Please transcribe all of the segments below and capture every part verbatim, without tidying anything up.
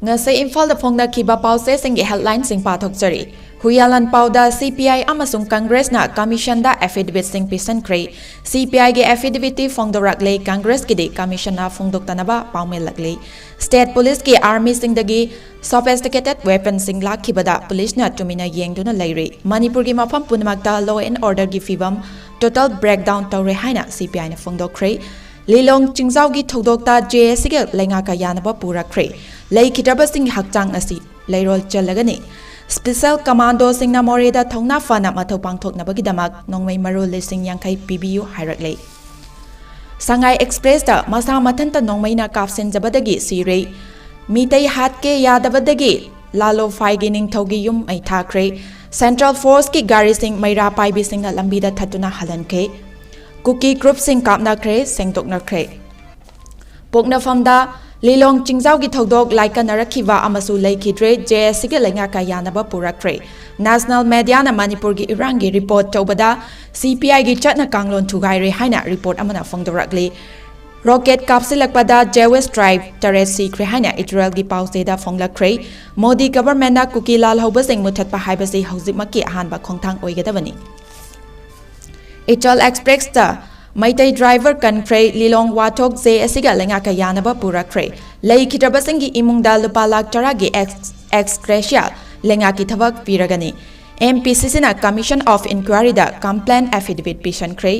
ꯉꯁꯤ ꯏꯝꯐꯥꯜꯗ ꯐꯣꯡꯅꯈꯤꯕ ꯄꯥꯎꯆꯦꯁꯤꯡꯒꯤ ꯍꯦꯗꯂꯥꯏꯟꯁꯤꯡ ꯄꯥꯊꯣꯛꯆꯔꯤ꯫ ꯍꯨꯌꯥꯂꯥꯟꯄꯥꯎꯗ ꯁꯤ ꯄꯤ ꯑꯥꯏ ꯑꯃꯁꯨꯡ ꯀꯪꯒ꯭ꯔꯦꯁꯅ ꯀꯃꯤꯁꯟꯗ ꯑꯦꯐꯤꯗꯦꯕꯤꯠꯁꯤꯡ ꯄꯤꯁꯤꯟꯈ꯭ꯔꯦ꯫ ꯁꯤ ꯄꯤ ꯑꯥꯏꯒꯤ ꯑꯦꯐꯤꯗꯦꯕꯤꯠꯇꯤ ꯐꯣꯡꯗꯣꯔꯛꯂꯦ, ꯀꯪꯒ꯭ꯔꯦꯁꯀꯤꯗꯤ ꯀꯃꯤꯁꯟꯅ ꯐꯣꯡꯗꯣꯛꯇꯅꯕ ꯄꯥꯎꯃꯦꯜꯂꯛꯂꯤ꯫ ꯁ꯭ꯇꯦꯠ ꯄꯨꯂꯤꯁꯀꯤ ꯑꯥꯔꯃꯤꯁꯤꯡꯗꯒꯤ sophisticated weaponꯁꯤꯡ ꯂꯥꯛꯈꯤꯕꯗ ꯄꯨꯂꯤꯁꯅ ꯇꯨꯃꯤꯟꯅ ꯌꯦꯡꯗꯨꯅ ꯂꯩꯔꯤ꯫ ꯃꯅꯤꯄꯨꯔꯒꯤ ꯃꯐꯝ ꯄꯨꯝꯅꯃꯛꯇ law and orderꯒꯤ ꯐꯤꯕꯝ total breakdown ꯇꯧꯔꯦ ꯍꯥꯏꯅ ꯁꯤ ꯄꯤ ꯑꯥꯏꯅ ꯐꯣꯡꯗꯣꯛꯈ꯭ꯔꯦ꯫ ꯂꯤꯂꯣꯡ ꯆꯤꯡꯖꯥꯎꯒꯤ ꯊꯧꯗꯣꯛꯇ ꯖꯦ ꯑꯦ ꯁꯤꯒ ꯂꯩꯉꯥꯛꯀ ꯌꯥꯅꯕ ꯄꯨꯔꯛꯈ꯭ꯔꯦ꯫ ꯂꯩꯈꯤꯗ꯭ꯔꯕꯁꯤꯡꯒꯤ ꯍꯛꯆꯥꯡ ꯑꯁꯤ ꯂꯩꯔꯣꯜ ꯆꯜꯂꯒꯅꯤ꯫ ꯁ꯭ꯄꯦꯁꯦꯜ ꯀꯃꯥꯟꯗꯣꯁꯤꯡꯅ ꯃꯣꯔꯦꯗ ꯊꯧꯅꯥ ꯐꯅ ꯃꯊꯧ ꯄꯥꯡꯊꯣꯛꯅꯕꯒꯤꯗꯃꯛ ꯅꯣꯡꯃꯩ ꯃꯔꯨ ꯂꯤꯁꯤꯡ ꯌꯥꯡꯈꯩ ꯄꯤꯕꯤꯌꯨ ꯍꯥꯏꯔꯛꯂꯦ꯫ ꯁꯉꯥꯏ ꯑꯦꯛꯁꯄ꯭ꯔꯦꯁꯇ ꯃꯁꯥ ꯃꯊꯟꯇ ꯅꯣꯡꯃꯩꯅ ꯀꯥꯞꯁꯤꯟꯖꯕꯗꯒꯤ ꯁꯤꯔꯦ꯫ ꯃꯤꯇꯩ ꯍꯥꯠꯀꯦ ꯌꯥꯗꯕꯗꯒꯤ ꯂꯥꯂꯣꯐꯥꯏꯒꯤ ꯅꯤꯡꯊꯧꯒꯤ ꯌꯨꯝ ꯃꯩ ꯊꯥꯈ꯭ꯔꯦ꯫ ꯁꯦꯟꯇ꯭ꯔꯦꯜ ꯐꯣꯔꯁꯀꯤ ꯒꯥꯔꯤꯁꯤꯡ ꯃꯩꯔꯥ ꯄꯥꯏꯕꯤꯁꯤꯡꯅ ꯂꯝꯕꯤꯗ ꯊꯠꯇꯨꯅ ꯍꯜꯍꯟꯈ꯭ꯔꯦ꯫ ꯀꯨꯀꯤ ꯒ꯭ꯔꯨꯞꯁꯤꯡ ꯀꯥꯞꯅꯈ꯭ꯔꯦ, ꯁꯦꯡꯗꯣꯛꯅꯈ꯭ꯔꯦ꯫ ꯄꯣꯛꯅꯐꯝꯗ ꯂꯤꯂꯣꯡ ꯆꯤꯡꯖꯥꯎꯒꯤ ꯊꯧꯗꯣꯛ ꯂꯥꯏꯀꯠꯅꯔꯛꯈꯤꯕ ꯑꯃꯁꯨ ꯂꯩꯈꯤꯗ꯭ꯔꯦ, ꯖꯦ ꯑꯦ ꯁꯤꯒ ꯂꯩꯉꯥꯛꯀ ꯌꯥꯅꯕ ꯄꯨꯔꯛꯈ꯭ꯔꯦ꯫ ꯅꯦꯁꯅꯦꯜ ꯃꯦꯗꯤꯌꯥꯅ ꯃꯅꯤꯄꯨꯔꯒꯤ ꯏꯔꯥꯡꯒꯤ ꯔꯤꯄꯣꯔꯠ ꯇꯧꯕꯗ ꯁꯤ ꯄꯤ ꯑꯥꯏꯒꯤ ꯆꯠꯅ ꯀꯥꯡꯂꯣꯟ ꯊꯨꯒꯥꯏꯔꯦ ꯍꯥꯏꯅ ꯔꯤꯄꯣꯔꯠ ꯑꯃꯅ ꯐꯣꯡꯗꯣꯔꯛꯂꯤ꯫ ꯔꯣꯀꯦꯠ ꯀꯥꯞꯁꯤꯜꯂꯛꯄꯗ ꯖꯦꯋꯤꯁ ꯇ꯭ꯔꯥꯏꯕ ꯇꯔꯦꯠ ꯁꯤꯈ꯭ꯔꯦ ꯍꯥꯏꯅ ꯏꯖꯔꯦꯜꯒꯤ ꯄꯥꯎꯆꯦꯗ ꯐꯣꯡꯂꯛꯈ꯭ꯔꯦ꯫ ꯃꯣꯗꯤ ꯒꯚꯔꯟꯃꯦꯟꯠꯅ ꯀꯨꯀꯤ ꯂꯥꯜꯍꯧꯕꯁꯤꯡ ꯃꯨꯊꯠꯄ ꯍꯥꯏꯕꯁꯤ ꯍꯧꯖꯤꯛꯃꯛꯀꯤ ꯑꯍꯥꯟꯕ ꯈꯣꯡꯊꯥꯡ ꯑꯣꯏꯒꯗꯕꯅꯤ꯫ ꯏꯆꯜ ꯑꯦꯛꯁꯄ꯭ꯔꯦꯁꯇ ꯃꯩꯇꯩ ꯗ꯭ꯔꯥꯏꯚꯔ ꯀꯟꯈ꯭ꯔꯦ, ꯂꯤꯂꯣꯡ ꯋꯥꯊꯣꯛ ꯖꯦ ꯑꯦ ꯁꯤꯒ ꯂꯩꯉꯥꯛꯀ ꯌꯥꯅꯕ ꯄꯨꯔꯛꯈ꯭ꯔꯦ꯫ ꯂꯩꯈꯤꯗ꯭ꯔꯕꯁꯤꯡꯒꯤ ꯏꯃꯨꯡꯗ ꯂꯨꯄꯥ ꯂꯥꯈ ꯇꯔꯥꯒꯤ ex gratia ꯂꯩꯉꯥꯛꯀꯤ ꯊꯕꯛ ꯄꯤꯔꯒꯅꯤ꯫ ꯑꯦꯝ ꯄꯤ ꯁꯤ ꯁꯤꯅ Commission of Inquiryꯗ complaint affidavit ꯄꯤꯁꯟꯈ꯭ꯔꯦ꯫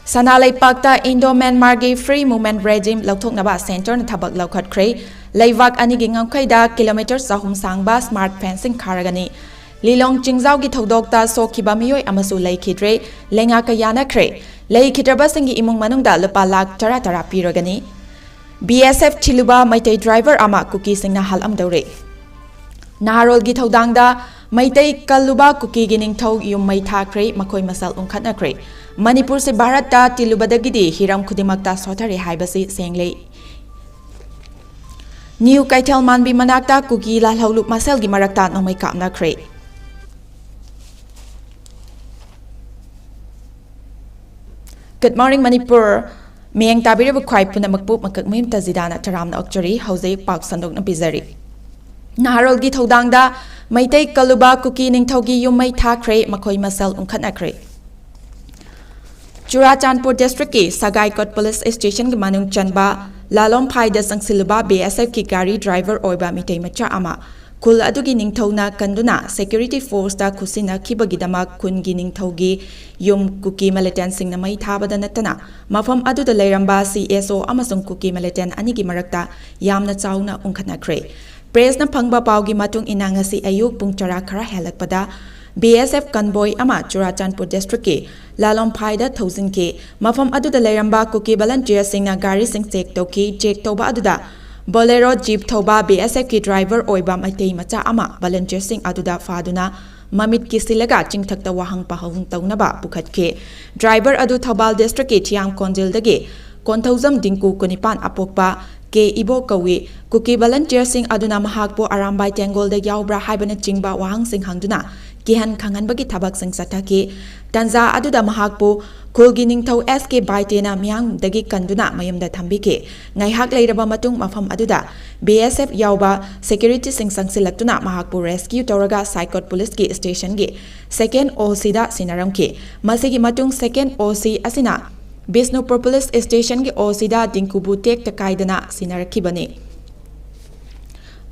ꯁꯅꯥ ꯂꯩꯄꯥꯛꯇ Indo Myanmarꯒꯤ free movement regime ꯂꯧꯊꯣꯛꯅꯕ ꯁꯦꯟꯇꯔꯅ ꯊꯕꯛ ꯂꯧꯈꯠꯈ꯭ꯔꯦ꯫ ꯂꯩꯕꯥꯛ ꯑꯅꯤꯒꯤ ꯉꯝꯈꯩꯗ ꯀꯤꯂꯣꯃꯤꯇꯔ ꯆꯍꯨꯝ ꯁꯥꯡꯕ smart fencing ꯈꯥꯔꯒꯅꯤ꯫ ꯂꯤꯂꯣꯡ ꯆꯤꯡꯖꯥꯎꯒꯤ ꯊꯧꯗꯣꯛꯇ ꯁꯣꯛꯈꯤꯕ ꯃꯤꯑꯣꯏ ꯑꯃꯁꯨ ꯂꯩꯈꯤꯗ꯭ꯔꯦ꯫ ꯂꯩꯉꯥꯛꯀ ꯌꯥꯅꯈ꯭ꯔꯦ꯫ ꯂꯩꯈꯤꯗ꯭ꯔꯕꯁꯤꯡꯒꯤ ꯏꯃꯨꯡ ꯃꯅꯨꯡꯗ ꯂꯨꯄꯥ ꯂꯥꯈ ꯇꯔꯥ ꯇꯔꯥ ꯄꯤꯔꯒꯅꯤ꯫ ꯕꯤ ꯑꯦꯁ ꯑꯦꯐ ꯊꯤꯜꯂꯨꯕ ꯃꯩꯇꯩ ꯗ꯭ꯔꯥꯏꯚꯔ ꯑꯃ ꯀꯨꯀꯤꯁꯤꯡꯅ ꯍꯥꯠꯂꯝꯗꯧꯔꯦ꯫ ꯅꯍꯥꯔꯣꯜꯒꯤ ꯊꯧꯗꯥꯡꯗ ꯃꯩꯇꯩ ꯀꯜꯂꯨꯕ ꯀꯨꯀꯤꯒꯤ ꯅꯤꯡꯊꯧ ꯌꯨꯝ ꯃꯩ ꯊꯥꯈ꯭ꯔꯦ, ꯃꯈꯣꯏ ꯃꯁꯦꯜ ꯎꯪꯈꯠꯅꯈ꯭ꯔꯦ꯫ ꯃꯅꯤꯄꯨꯔꯁꯤ ꯚꯥꯔꯠꯇ ꯇꯤꯜꯂꯨꯕꯗꯒꯤꯗꯤ ꯍꯤꯔꯝ ꯈꯨꯗꯤꯡꯃꯛꯇ ꯁꯣꯠꯊꯔꯦ ꯍꯥꯏꯕꯁꯤ ꯁꯦꯡꯂꯦ꯫ ꯅ꯭ꯌꯨ ꯀꯩꯊꯦꯜ ꯃꯥꯟꯕꯤ ꯃꯅꯥꯛꯇ ꯀꯨꯀꯤ ꯂꯥꯜꯍꯧꯂꯨꯞ ꯃꯁꯦꯜꯒꯤ ꯃꯔꯛꯇ ꯅꯣꯡꯃꯩ ꯀꯥꯞꯅꯈ꯭ꯔꯦ꯫ Good morning, Manipur. ꯃꯤꯠꯌꯦꯡ ꯇꯥꯕꯤꯔꯤꯕ ꯈ꯭ꯋꯥꯏ ꯄꯨꯝꯅꯃꯛꯄꯨ ꯃꯀꯛ ꯃꯌꯨꯝ ꯇꯖꯤꯗꯥꯅ ꯇꯔꯥꯝꯅ ꯑꯣꯛꯆꯔꯤ꯫ ꯍꯧꯖꯤꯛ ꯄꯥꯎ ꯁꯟꯗꯣꯛꯅ ꯄꯤꯖꯔꯤ꯫ ꯅꯍꯥꯔꯣꯜꯒꯤ ꯊꯧꯗꯥꯡꯗ ꯃꯩꯇꯩ ꯀꯜꯂꯨꯕ ꯀꯨꯀꯤ ꯅꯤꯡꯊꯧꯒꯤ ꯌꯨꯝ ꯃꯩ ꯊꯥꯈ꯭ꯔꯦ, ꯃꯈꯣꯏ ꯃꯁꯦꯜ ꯎꯪꯈꯠꯅꯈ꯭ꯔꯦ꯫ ꯆꯨꯔꯥꯆꯥꯟꯄꯨꯔ ꯗꯤꯁꯇ꯭ꯔꯤꯛꯀꯤ ꯁꯒꯥꯏꯀꯣꯠ ꯄꯨꯂꯤꯁ ꯁ꯭ꯇꯦꯁꯟꯒꯤ ꯃꯅꯨꯡ ꯆꯟꯕ ꯂꯥꯂꯣꯝꯐꯥꯏꯗ ꯆꯪꯁꯤꯜꯂꯨꯕ BSFꯀꯤ ꯒꯥꯔꯤ ꯗ꯭ꯔꯥꯏꯚꯔ ꯑꯣꯏꯕ ꯃꯤꯇꯩ ꯃꯆꯥ ꯑꯃ ꯈꯨꯜ ꯑꯗꯨꯒꯤ ꯅꯤꯡꯊꯧꯅ ꯀꯟꯗꯨꯅ ꯁꯦꯀ꯭ꯌꯨꯔꯤꯇꯤ ꯐꯣꯔꯁꯇ ꯈꯨꯠꯁꯤꯟꯅꯈꯤꯕꯒꯤꯗꯃꯛ ꯈꯨꯟꯒꯤ ꯅꯤꯡꯊꯧꯒꯤ ꯌꯨꯝ ꯀꯨꯀꯤ ꯃꯤꯂꯤꯇꯦꯟꯁꯤꯡꯅ ꯃꯩ ꯊꯥꯕꯗ ꯅꯠꯇꯅ ꯃꯐꯝ ꯑꯗꯨꯗ ꯂꯩꯔꯝꯕ CSO ꯑꯃꯁꯨꯡ ꯀꯨꯀꯤ ꯃꯤꯂꯤꯇꯦꯟ ꯑꯅꯤꯒꯤ ꯃꯔꯛꯇ ꯌꯥꯝꯅ ꯆꯥꯎꯅ ꯎꯪꯈꯠꯅꯈ꯭ꯔꯦ꯫ ꯄ꯭ꯔꯦꯁꯅ ꯐꯪꯕ ꯄꯥꯎꯒꯤ ꯃꯇꯨꯡ ꯏꯟꯅ, ꯉꯁꯤ ꯑꯌꯨꯛ ꯄꯨꯡ ꯇꯔꯥ ꯈꯔ ꯍꯦꯜꯂꯛꯄꯗ BSF ꯀꯟꯕꯣꯏ ꯑꯃ ꯆꯨꯔꯥꯆꯥꯟꯄꯨꯔ ꯗꯤꯁꯇ꯭ꯔꯤꯛꯀꯤ ꯂꯥꯂꯣꯝꯐꯥꯏꯗ ꯊꯧꯖꯤꯟꯈꯤ꯫ ꯃꯐꯝ ꯑꯗꯨꯗ ꯂꯩꯔꯝꯕ ꯀꯨꯀꯤ ꯚꯣꯂꯟꯇꯤꯌꯔꯁꯤꯡꯅ ꯒꯥꯔꯤꯁꯤꯡ ꯆꯦꯛ ꯇꯧꯈꯤ꯫ ꯆꯦꯛ ꯇꯧꯕ ꯑꯗꯨꯗ ꯕꯣꯂꯦꯔꯣ ꯖꯤꯞ ꯊꯧꯕ BSFꯀꯤ ꯗ꯭ꯔꯥꯏꯚꯔ ꯑꯣꯏꯕ ꯃꯩꯇꯩ ꯃꯆꯥ ꯑꯃ ꯚꯣꯂꯟꯇꯤꯌꯔꯁꯤꯡ ꯑꯗꯨꯗ ꯐꯥꯗꯨꯅ ꯃꯃꯤꯠ ꯀꯤꯁꯤꯜꯂꯒ ꯆꯤꯡꯊꯛꯇ ꯋꯥꯍꯪ ꯄꯥꯎꯍꯪ ꯇꯧꯅꯕ ꯄꯨꯈꯠꯈꯤ꯫ ꯗ꯭ꯔꯥꯏꯚꯔ ꯑꯗꯨ ꯊꯧꯕꯥꯜ ꯗꯤꯁꯇ꯭ꯔꯤꯛꯀꯤ ꯊꯤꯌꯥꯝ ꯀꯣꯟꯖꯤꯜꯗꯒꯤ ꯀꯣꯟꯊꯧꯖꯝ ꯗꯤꯡꯀꯨ, ꯀꯨꯟꯅꯤꯄꯥꯟ, ꯑꯄꯣꯛꯄ ꯀꯦ ꯏꯕꯣ ꯀꯧꯏ꯫ ꯀꯨꯀꯤ ꯚꯣꯂꯟꯇꯤꯌꯔꯁꯤꯡ ꯑꯗꯨꯅ ꯃꯍꯥꯛꯄꯨ ꯑꯔꯥꯝꯕꯥꯏ ꯇꯦꯡꯒꯣꯜꯗ ꯌꯥꯎꯕ꯭ꯔꯥ ꯍꯥꯏꯕꯅꯆꯤꯡꯕ ꯋꯥꯍꯪꯁꯤꯡ ꯍꯪꯗꯨꯅ ꯀꯤꯍꯟ ꯈꯪꯍꯟꯕꯒꯤ ꯊꯕꯛꯁꯤꯡ ꯆꯠꯊꯈꯤ꯫ ꯇꯟꯖꯥ ꯑꯗꯨꯗ ꯃꯍꯥꯛꯄꯨ ꯈꯨꯜꯒꯤ ꯅꯤꯡꯊꯧ S K ꯕꯥꯏꯇꯦꯅ ꯃꯤꯌꯥꯝꯗꯒꯤ ꯀꯟꯗꯨꯅ ꯃꯌꯨꯝꯗ ꯊꯝꯕꯤꯈꯤ꯫ ꯉꯥꯏꯍꯥꯛ ꯂꯩꯔꯕ ꯃꯇꯨꯡ ꯃꯐꯝ ꯑꯗꯨꯗ BSF ꯌꯥꯎꯕ ꯁꯦꯀ꯭ꯌꯨꯔꯤꯇꯤꯁꯤꯡ ꯆꯪꯁꯤꯜꯂꯛꯇꯨꯅ ꯃꯍꯥꯛꯄꯨ ꯔꯦꯁꯀ꯭ꯌꯨ ꯇꯧꯔꯒ ꯁꯥꯏꯀꯣꯠ ꯄꯨꯂꯤꯁꯀꯤ ꯁ꯭ꯇꯦꯁꯟꯒꯤ ꯁꯦꯀꯦꯟ OCꯗ ꯁꯤꯟꯅꯔꯝꯈꯤ꯫ ꯃꯁꯤꯒꯤ ꯃꯇꯨꯡ ꯁꯦꯀꯦꯟ OC ꯑꯁꯤꯅ ꯕꯤꯁꯅꯨꯄꯨꯔ ꯄꯨꯂꯤꯁ ꯁ꯭ꯇꯦꯁꯟꯒꯤ OCꯗ ꯗꯤꯡꯀꯨꯕꯨ ꯇꯦꯛꯇ ꯀꯥꯏꯗꯅ ꯁꯤꯟꯅꯔꯛꯈꯤꯕꯅꯤ꯫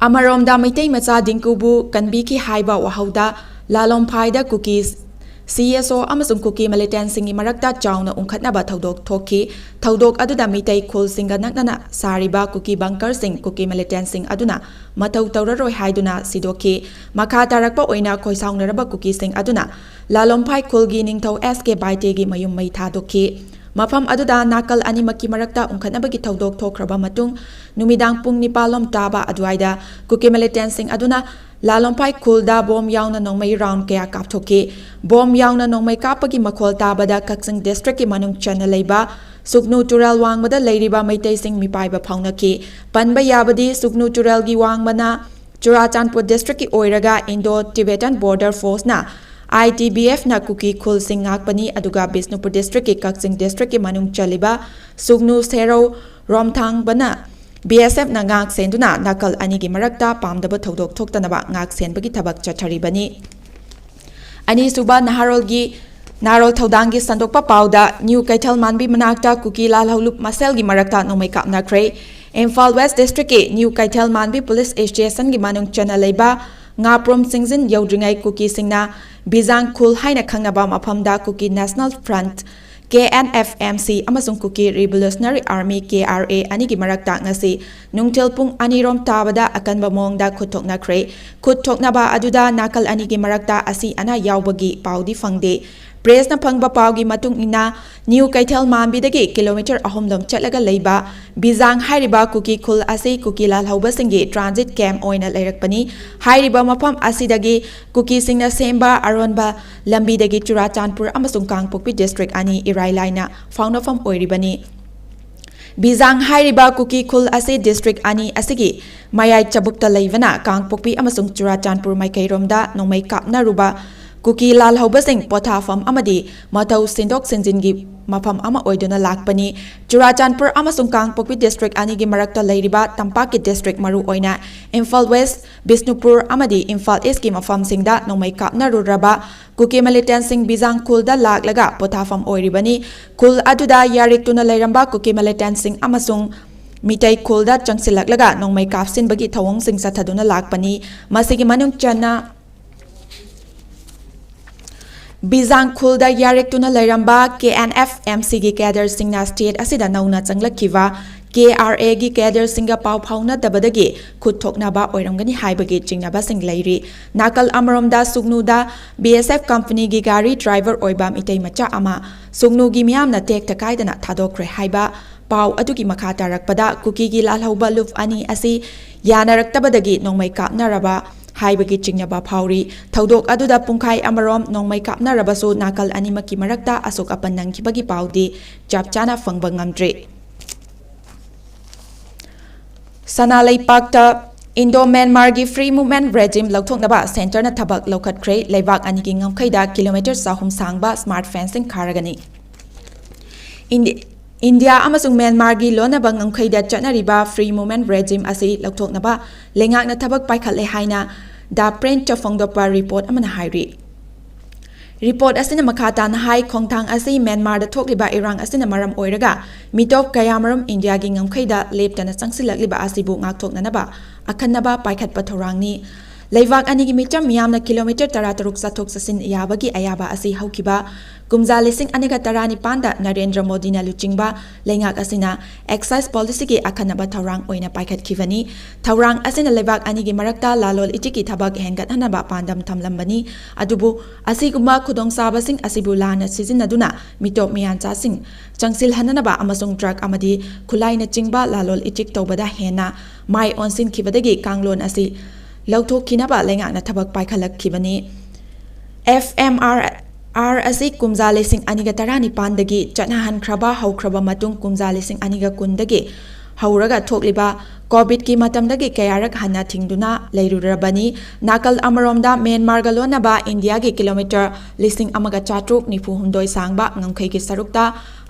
ꯑꯃꯔꯣꯝꯗ, ꯃꯩꯇꯩ ꯃꯆꯥ ꯗꯤꯡꯀꯨꯕꯨ ꯀꯟꯕꯤꯈꯤ ꯍꯥꯏꯕ ꯋꯥꯍꯧꯗ ꯂꯥꯂꯣꯝꯐꯥꯏꯗ ꯀꯨꯀꯤ CSO ꯑꯃꯁꯨꯡ ꯀꯨꯀꯤ ꯃꯤꯂꯤꯇꯦꯟꯁꯤꯡꯒꯤ ꯃꯔꯛꯇ ꯆꯥꯎꯅ ꯎꯪꯈꯠꯅꯕ ꯊꯧꯗꯣꯛ ꯊꯣꯛꯈꯤ꯫ ꯊꯧꯗꯣꯛ ꯑꯗꯨꯗ ꯃꯤꯇꯩ ꯈꯨꯜꯁꯤꯡꯒ ꯅꯛꯅꯅ ꯁꯥꯔꯤꯕ ꯀꯨꯀꯤ ꯕꯪꯀꯔꯁꯤꯡ ꯀꯨꯀꯤ ꯃꯤꯂꯤꯇꯦꯟꯁꯤꯡ ꯑꯗꯨꯅ ꯃꯊꯧ ꯇꯧꯔꯔꯣꯏ ꯍꯥꯏꯗꯨꯅ ꯁꯤꯗꯣꯛꯈꯤ꯫ ꯃꯈꯥ ꯇꯥꯔꯛꯄ ꯑꯣꯏꯅ ꯈꯣꯏꯁꯥꯎꯅꯔꯕ ꯀꯨꯀꯤꯁꯤꯡ ꯑꯗꯨꯅ ꯂꯥꯂꯣꯝꯐꯥꯏ ꯈꯨꯜꯒꯤ ꯅꯤꯡꯊꯧ S K ꯕꯥꯏꯇꯦꯒꯤ ꯃꯌꯨꯝ ꯃꯩ ꯊꯥꯗꯣꯛꯈꯤ꯫ ꯃꯐꯝ ꯑꯗꯨꯗ ꯅꯥꯀꯜ ꯑꯅꯤꯃꯛꯀꯤ ꯃꯔꯛꯇ ꯎꯪꯈꯠꯅꯕꯒꯤ ꯊꯧꯗꯣꯛ ꯊꯣꯛꯈ꯭ꯔꯕ ꯃꯇꯨꯡ, ꯅꯨꯃꯤꯗꯥꯡ ꯄꯨꯡ ꯅꯤꯄꯥꯜ ꯂꯣꯝ ꯇꯥꯕ ꯑꯗꯨꯋꯥꯏꯗ ꯀꯨꯀꯤ ꯃꯤꯂꯤꯇꯦꯟꯁꯤꯡ ꯑꯗꯨꯅ ꯂꯥꯂꯣꯝꯐꯥꯏ ꯈꯨꯜꯗ ꯕꯣꯝ ꯌꯥꯎꯅ ꯅꯣꯡꯃꯩ ꯔꯥꯎꯟ ꯀꯌꯥ ꯀꯥꯞꯊꯣꯛꯈꯤ꯫ ꯕꯣꯝ ꯌꯥꯎꯅ ꯅꯣꯡꯃꯩ ꯀꯥꯞꯄꯒꯤ ꯃꯈꯣꯜ ꯇꯥꯕꯗ ꯀꯛꯆꯤꯡ ꯗꯤꯁꯇ꯭ꯔꯤꯛꯀꯤ ꯃꯅꯨꯡ ꯆꯟꯅ ꯂꯩꯕ ꯁꯨꯒꯅꯨ ꯇꯨꯔꯦꯜ ꯋꯥꯡꯃꯗ ꯂꯩꯔꯤꯕ ꯃꯩꯇꯩꯁꯤꯡ ꯃꯤꯄꯥꯏꯕ ꯐꯥꯎꯅꯈꯤ꯫ ꯄꯟꯕ ꯌꯥꯕꯗꯤ, ꯁꯨꯒꯅꯨ ꯇꯨꯔꯦꯜꯒꯤ ꯋꯥꯡꯃꯅ ꯆꯨꯔꯥꯆꯥꯟꯄꯨꯔ ꯗꯤꯁꯇ꯭ꯔꯤꯛꯀꯤ ꯑꯣꯏꯔꯒ ꯏꯟꯗꯣ ꯇꯤꯕꯦꯇꯟ ꯕꯣꯔꯗꯔ ꯐꯣꯔꯁꯅ ITBFꯅ ꯀꯨꯀꯤ ꯈꯨꯜꯁꯤꯡ ꯉꯥꯛꯄꯅꯤ, ꯑꯗꯨꯒ ꯕꯤꯁꯅꯨꯄꯨꯔ districtꯀꯤ ꯀꯛꯆꯤꯡ districtꯀꯤ ꯃꯅꯨꯡ ꯆꯜꯂꯤꯕ ꯁꯨꯒꯅꯨ, ꯁꯦꯔꯧ, ꯔꯣꯝꯊꯥꯡꯕꯅ BSFꯅ ꯉꯥꯛ ꯁꯦꯟꯗꯨꯅ ꯅꯥꯀꯜ ꯑꯅꯤꯒꯤ ꯃꯔꯛꯇ ꯄꯥꯝꯗꯕ ꯊꯧꯗꯣꯛ ꯊꯣꯛꯇꯅꯕ ꯉꯥꯛ ꯁꯦꯟꯕꯒꯤ ꯊꯕꯛ ꯆꯠꯊꯔꯤꯕꯅꯤ꯫ ꯑꯅꯤꯁꯨꯕ ꯅꯍꯥꯔꯣꯜꯒꯤ ꯅꯍꯥꯔꯣꯜ ꯊꯧꯗꯥꯡꯒꯤ ꯁꯟꯗꯣꯛꯄ ꯄꯥꯎꯗ, ꯅ꯭ꯌꯨ ꯀꯩꯊꯦꯜ ꯃꯥꯟꯕꯤ ꯃꯅꯥꯛꯇ ꯀꯨꯀꯤ ꯂꯥꯜꯍꯧꯂꯨꯞ ꯃꯁꯦꯜꯒꯤ ꯃꯔꯛꯇ ꯅꯣꯡꯃꯩ ꯀꯥꯞꯅꯈ꯭ꯔꯦ꯫ ꯏꯝꯐꯥꯜ West districtꯀꯤ ꯅ꯭ꯌꯨ ꯀꯩꯊꯦꯜ ꯃꯥꯟꯕꯤ police stationꯒꯤ ꯃꯅꯨꯡ ꯆꯟꯅ ꯂꯩꯕ ꯉꯥꯄ꯭ꯔꯨꯝ ꯆꯤꯡꯖꯤꯟ ꯌꯧꯗ꯭ꯔꯤꯉꯩ ꯀꯨꯀꯤꯁꯤꯡꯅ ꯕꯤꯖꯥꯡ ꯈꯨꯜ ꯍꯥꯏꯅ ꯈꯪꯅꯕ ꯃꯐꯝꯗ ꯀꯨꯀꯤ National Front, KNFMC, ꯑꯃꯁꯨꯡ ꯀꯨꯀꯤ Revolutionary Army, KRA, ꯑꯅꯤꯒꯤ ꯃꯔꯛꯇ ꯉꯁꯤ ꯅꯨꯡꯊꯤꯜ ꯄꯨꯡ ꯑꯅꯤꯔꯣꯝ ꯇꯥꯕꯗ ꯑꯀꯟꯕ ꯃꯑꯣꯡꯗ ꯈꯨꯠ ꯊꯣꯛꯅꯈ꯭ꯔꯦ꯫ ꯈꯨꯠ ꯊꯣꯛꯅꯕ ꯑꯗꯨꯗ ꯅꯥꯀꯜ ꯑꯅꯤꯒꯤ ꯃꯔꯛꯇ ꯑꯁꯤ ꯑꯅꯥ ꯌꯥꯎꯕꯒꯤ ꯄꯥꯎꯗꯤ ꯐꯪꯗꯦ꯫ Pressꯅ ꯐꯪꯕ ꯄꯥꯎꯒꯤ ꯃꯇꯨꯡ ꯏꯟꯅ, ꯅ꯭ꯌꯨ ꯀꯩꯊꯦꯜ ꯃꯥꯟꯕꯤꯗꯒꯤ kilometre ꯑꯍꯨꯝꯂꯣꯝ ꯆꯠꯂꯒ ꯂꯩꯕ ꯕꯤꯖꯥꯡ ꯍꯥꯏꯔꯤꯕ ꯀꯨꯀꯤ ꯈꯨꯜ ꯑꯁꯤ ꯀꯨꯀꯤ ꯂꯥꯜꯍꯧꯕꯁꯤꯡꯒꯤ transit camp ꯑꯣꯏꯅ ꯂꯩꯔꯛꯄꯅꯤ꯫ ꯍꯥꯏꯔꯤꯕ ꯃꯐꯝ ꯑꯁꯤꯗꯒꯤ ꯀꯨꯀꯤꯁꯤꯡꯅ ꯁꯦꯝꯕ ꯑꯔꯣꯟꯕ ꯂꯝꯕꯤꯗꯒꯤ ꯆꯨꯔꯥꯆꯥꯟꯄꯨꯔ ꯑꯃꯁꯨꯡ ꯀꯥꯡꯄꯣꯛꯄꯤ district ꯑꯅꯤ ꯏꯔꯥꯏ ꯂꯥꯏꯅ ꯐꯥꯎꯅꯐꯝ ꯑꯣꯏꯔꯤꯕꯅꯤ꯫ ꯕꯤꯖꯥꯡ ꯍꯥꯏꯔꯤꯕ ꯀꯨꯀꯤ ꯈꯨꯜ ꯑꯁꯤ district ꯑꯅꯤ ꯑꯁꯤꯒꯤ ꯃꯌꯥꯏ ꯆꯕꯨꯛꯇ ꯂꯩꯕꯅ ꯀꯥꯡꯄꯣꯛꯄꯤ ꯑꯃꯁꯨꯡ ꯆꯨꯔꯥꯆꯥꯟꯄꯨꯔ ꯃꯥꯏꯀꯩꯔꯣꯝꯗ ꯅꯣꯡꯃꯩ ꯀꯥꯞꯅꯔꯨꯕ ꯀꯨꯀꯤ ꯂꯥꯜꯍꯧꯕꯁꯤꯡ ꯄꯣꯊꯥꯐꯝ ꯑꯃꯗꯤ ꯃꯊꯧ ꯁꯤꯟꯗꯣꯛ ꯁꯤꯟꯖꯤꯟꯒꯤ ꯃꯐꯝ ꯑꯃ ꯑꯣꯏꯗꯨꯅ ꯂꯥꯛꯄꯅꯤ꯫ ꯆꯨꯔꯥꯆꯥꯟꯄꯨꯔ ꯑꯃꯁꯨꯡ ꯀꯥꯡꯄꯣꯛꯄꯤ district ꯑꯅꯤꯒꯤ ꯃꯔꯛꯇ ꯂꯩꯔꯤꯕ ꯇꯝꯄꯥꯛꯀꯤ district, ꯃꯔꯨꯑꯣꯏꯅ ꯏꯝꯐꯥꯜ West, ꯕꯤꯁꯅꯨꯄꯨꯔ ꯑꯃꯗꯤ ꯏꯝꯐꯥꯜ Eastꯀꯤ ꯃꯐꯝꯁꯤꯡꯗ ꯅꯣꯡꯃꯩ ꯀꯥꯞꯅꯔꯨꯔꯕ ꯀꯨꯀꯤ militantꯁꯤꯡ ꯕꯤꯖꯥꯡ ꯈꯨꯜꯗ ꯂꯥꯛꯂꯒ ꯄꯣꯊꯥꯐꯝ ꯑꯣꯏꯔꯤꯕꯅꯤ꯫ ꯈꯨꯜ ꯑꯗꯨꯗ ꯌꯥꯔꯦꯛꯇꯨꯅ ꯂꯩꯔꯝꯕ ꯀꯨꯀꯤ militantꯁꯤꯡ ꯑꯃꯁꯨꯡ ꯃꯤꯇꯩ ꯈꯨꯜꯗ ꯆꯪꯁꯤꯜꯂꯛꯂꯒ ꯅꯣꯡꯃꯩ ꯀꯥꯞꯁꯤꯟꯕꯒꯤ ꯊꯧꯑꯣꯡꯁꯤꯡ ꯆꯠꯊꯗꯨꯅ ꯂꯥꯛꯄꯅꯤ꯫ ꯃꯁꯤꯒꯤ ꯃꯅꯨꯡ ꯆꯟꯅ ꯕꯤꯖꯥꯡ ꯈꯨꯜꯗ ꯌꯥꯔꯦꯛꯇꯨꯅ ꯂꯩꯔꯝꯕ KNFMCꯒꯤ cadreꯁꯤꯡꯅ state ꯑꯁꯤꯗ ꯅꯧꯅ ꯆꯪꯂꯛꯈꯤꯕ KRAꯒꯤ cadreꯁꯤꯡꯒ ꯄꯥꯎ ꯐꯥꯎꯅꯗꯕꯗꯒꯤ ꯈꯨꯠ ꯊꯣꯛꯅꯕ ꯑꯣꯏꯔꯝꯒꯅꯤ ꯍꯥꯏꯕꯒꯤ ꯆꯤꯡꯅꯕꯁꯤꯡ ꯂꯩꯔꯤ꯫ ꯅꯥꯀꯜ ꯑꯃꯔꯣꯝꯗ ꯁꯨꯒꯅꯨꯗ BSF companyꯒꯤ ꯒꯥꯔꯤ driver ꯑꯣꯏꯕ ꯃꯤꯇꯩ ꯃꯆꯥ ꯑꯃ ꯁꯨꯒꯅꯨꯒꯤ ꯃꯤꯌꯥꯝꯅ ꯇꯦꯛꯇ ꯀꯥꯏꯗꯅ ꯊꯥꯗꯣꯛꯈ꯭ꯔꯦ ꯍꯥꯏꯕ ꯄꯥꯎ ꯑꯗꯨꯒꯤ ꯃꯈꯥ ꯇꯥꯔꯛꯄꯗ, ꯀꯨꯀꯤꯒꯤ ꯂꯥꯜꯍꯧꯕ ꯂꯨꯞ ꯑꯅꯤ ꯑꯁꯤ ꯌꯥꯅꯔꯛꯇꯕꯗꯒꯤ ꯅꯣꯡꯃꯩ ꯀꯥꯞꯅꯔꯕ ꯍꯥꯏꯕꯒꯤ ꯆꯤꯡꯅꯕ ꯐꯥꯎꯔꯤ꯫ ꯊꯧꯗꯣꯛ ꯑꯗꯨꯗ ꯄꯨꯡꯈꯥꯏ ꯑꯃꯔꯣꯝ ꯅꯣꯡꯃꯩ ꯀꯥꯞꯅꯔꯕꯁꯨ ꯅꯥꯀꯜ ꯑꯅꯤꯃꯛꯀꯤ ꯃꯔꯛꯇ ꯑꯁꯣꯛ ꯑꯄꯟ ꯅꯪꯈꯤꯕꯒꯤ ꯄꯥꯎꯗꯤ ꯆꯞ ꯆꯥꯅ ꯐꯪꯕ ꯉꯝꯗ꯭ꯔꯤ꯫ ꯁꯅꯥ ꯂꯩꯄꯥꯛꯇ ꯏꯟꯗꯣ ꯃ꯭ꯌꯥꯟꯃꯥꯔꯒꯤ ꯐ꯭ꯔꯤ ꯃꯨꯚꯃꯦꯟꯠ ꯔꯦꯖꯤꯝ ꯂꯧꯊꯣꯛꯅꯕ ꯁꯦꯟꯇꯔꯅ ꯊꯕꯛ ꯂꯧꯈꯠꯈ꯭ꯔꯦ꯫ ꯂꯩꯕꯥꯛ ꯑꯅꯤꯒꯤ ꯉꯝꯈꯩꯗ ꯀꯤꯂꯣꯃꯤꯇꯔ ꯆꯍꯨꯝ ꯁꯥꯡꯕ ꯁ꯭ꯃꯥꯔꯠ ꯐꯦꯟꯁꯤꯡ ꯈꯥꯔꯒꯅꯤ꯫ ꯏꯟꯗꯤ-, ꯏꯟꯗꯤꯌꯥ ꯑꯃꯁꯨꯡ ꯃ꯭ꯌꯥꯟꯃꯥꯔꯒꯤ ꯂꯣꯟꯅꯕ ꯉꯝꯈꯩꯗ ꯆꯠꯅꯔꯤꯕ ꯐ꯭ꯔꯤ ꯃꯨꯚꯃꯦꯟꯠ ꯔꯦꯖꯤꯝ ꯑꯁꯤ ꯂꯧꯊꯣꯛꯅꯕ ꯂꯩꯉꯥꯛꯅ ꯊꯕꯛ ꯄꯥꯏꯈꯠꯂꯦ ꯍꯥꯏꯅ ꯗ ꯄ꯭ꯔꯤꯟꯠꯇ ꯐꯣꯡꯗꯣꯛꯄ ꯔꯤꯄꯣꯔꯠ ꯑꯃꯅ ꯍꯥꯏꯔꯤ꯫ ꯔꯤꯄꯣꯔꯠ ꯑꯁꯤꯅ ꯃꯈꯥ ꯇꯥꯅ ꯍꯥꯏ, ꯈꯣꯡꯊꯥꯡ ꯑꯁꯤ ꯃ꯭ꯌꯥꯟꯃꯥꯔꯗ ꯊꯣꯛꯂꯤꯕ ꯏꯔꯥꯡ ꯑꯁꯤꯅ ꯃꯔꯝ ꯑꯣꯏꯔꯒ ꯃꯤꯇꯣꯞ ꯀꯌꯥꯃꯔꯨꯝ ꯏꯟꯗꯤꯌꯥꯒꯤ ꯉꯝꯈꯩꯗ ꯂꯦꯞꯇꯅ ꯆꯪꯁꯤꯜꯂꯛꯂꯤꯕ ꯑꯁꯤꯕꯨ ꯉꯥꯛꯊꯣꯛꯅꯅꯕ ꯑꯈꯟꯅꯕ ꯄꯥꯏꯈꯠꯄ ꯊꯧꯔꯥꯡꯅꯤ꯫ ꯂꯩꯕꯥꯛ ꯑꯅꯤꯒꯤ ꯃꯤꯆꯝ ꯃꯤꯌꯥꯝꯅ ꯀꯤꯂꯣꯃꯤꯇꯔ ꯇꯔꯥꯇꯔꯨꯛ ꯆꯠꯊꯣꯛ ꯆꯠꯁꯤꯟ ꯌꯥꯕꯒꯤ ꯑꯌꯥꯕ ꯑꯁꯤ ꯍꯧꯈꯤꯕ ꯀꯨꯝꯖꯥ ꯂꯤꯁꯤꯡ ꯑꯅꯤꯒ ꯇꯔꯥꯅꯤꯄꯥꯟꯗ ꯅꯔꯦꯟꯗ꯭ꯔ ꯃꯣꯗꯤꯅ ꯂꯨꯆꯤꯡꯕ ꯂꯩꯉꯥꯛ ꯑꯁꯤꯅ ꯑꯦꯛꯁꯥꯏꯖ ꯄꯣꯂꯤꯁꯤꯒꯤ ꯑꯈꯟꯅꯕ ꯊꯧꯔꯥꯡ ꯑꯣꯏꯅ ꯄꯥꯏꯈꯠꯈꯤꯕꯅꯤ꯫ ꯊꯧꯔꯥꯡ ꯑꯁꯤꯅ ꯂꯩꯕꯥꯛ ꯑꯅꯤꯒꯤ ꯃꯔꯛꯇ ꯂꯥꯂꯣꯜ ꯏꯇꯤꯛꯀꯤ ꯊꯕꯛ ꯍꯦꯟꯒꯠꯍꯟꯅꯕ ꯄꯥꯟꯗꯝ ꯊꯝꯂꯝꯕꯅꯤ꯫ ꯑꯗꯨꯕꯨ ꯑꯁꯤꯒꯨꯝꯕ ꯈꯨꯗꯣꯡꯆꯥꯕꯁꯤꯡ ꯑꯁꯤꯕꯨ ꯂꯥꯟꯅ ꯁꯤꯖꯤꯟꯅꯗꯨꯅ ꯃꯤꯇꯣꯞ ꯃꯤꯌꯥꯟꯆꯥꯁꯤꯡ ꯆꯪꯁꯤꯜꯍꯟꯅꯅꯕ ꯑꯃꯁꯨꯡ ꯗ꯭ꯔꯒ ꯑꯃꯗꯤ ꯈꯨꯠꯂꯥꯏꯅꯆꯤꯡꯕ ꯂꯥꯂꯣꯜ ꯏꯇꯤꯛ ꯇꯧꯕꯗ ꯍꯦꯟꯅ ꯃꯥꯏ ꯑꯣꯟꯁꯤꯟꯈꯤꯕꯗꯒꯤ ꯀꯥꯡꯂꯣꯟ ꯑꯁꯤ ꯂꯧꯊꯣꯛꯈꯤꯅꯕ ꯂꯩꯉꯥꯛꯅ ꯊꯕꯛ ꯄꯥꯏꯈꯠꯂꯛꯈꯤꯕꯅꯤ꯫ ꯑꯦꯐ ꯑꯦꯝ ꯑꯥꯔ ꯑꯥꯔ ꯑꯁꯤ ꯀꯨꯝꯖꯥ ꯂꯤꯁꯤꯡ ꯑꯅꯤꯒ ꯇꯔꯥꯅꯤꯄꯥꯟꯗꯒꯤ ꯆꯠꯅꯍꯟꯈ꯭ꯔꯕ ꯍꯧꯈ꯭ꯔꯕ ꯃꯇꯨꯡ ꯀꯨꯝꯖꯥ ꯂꯤꯁꯤꯡ ꯑꯅꯤꯒ ꯀꯨꯟꯗꯒꯤ ꯍꯧꯔꯒ ꯊꯣꯛꯂꯤꯕ ꯀꯣꯚꯤꯗꯀꯤ ꯃꯇꯝꯗꯒꯤ ꯀꯌꯥꯔꯛ ꯍꯟꯅ ꯊꯤꯡꯗꯨꯅ ꯂꯩꯔꯨꯔꯕꯅꯤ꯫ ꯅꯥꯀꯜ ꯑꯃꯔꯣꯝꯗ ꯃ꯭ꯌꯥꯟꯃꯥꯔꯒ ꯂꯣꯟꯅꯕ ꯏꯟꯗꯤꯌꯥꯒꯤ ꯀꯤꯂꯣꯃꯤꯇꯔ ꯂꯤꯁꯤꯡ ꯑꯃꯒ ꯆꯥꯇ꯭ꯔꯨꯛ ꯅꯤꯐꯨ ꯍꯨꯝꯗꯣꯏ ꯁꯥꯡꯕ ꯉꯝꯈꯩꯒꯤ ꯁꯔꯨꯛꯇ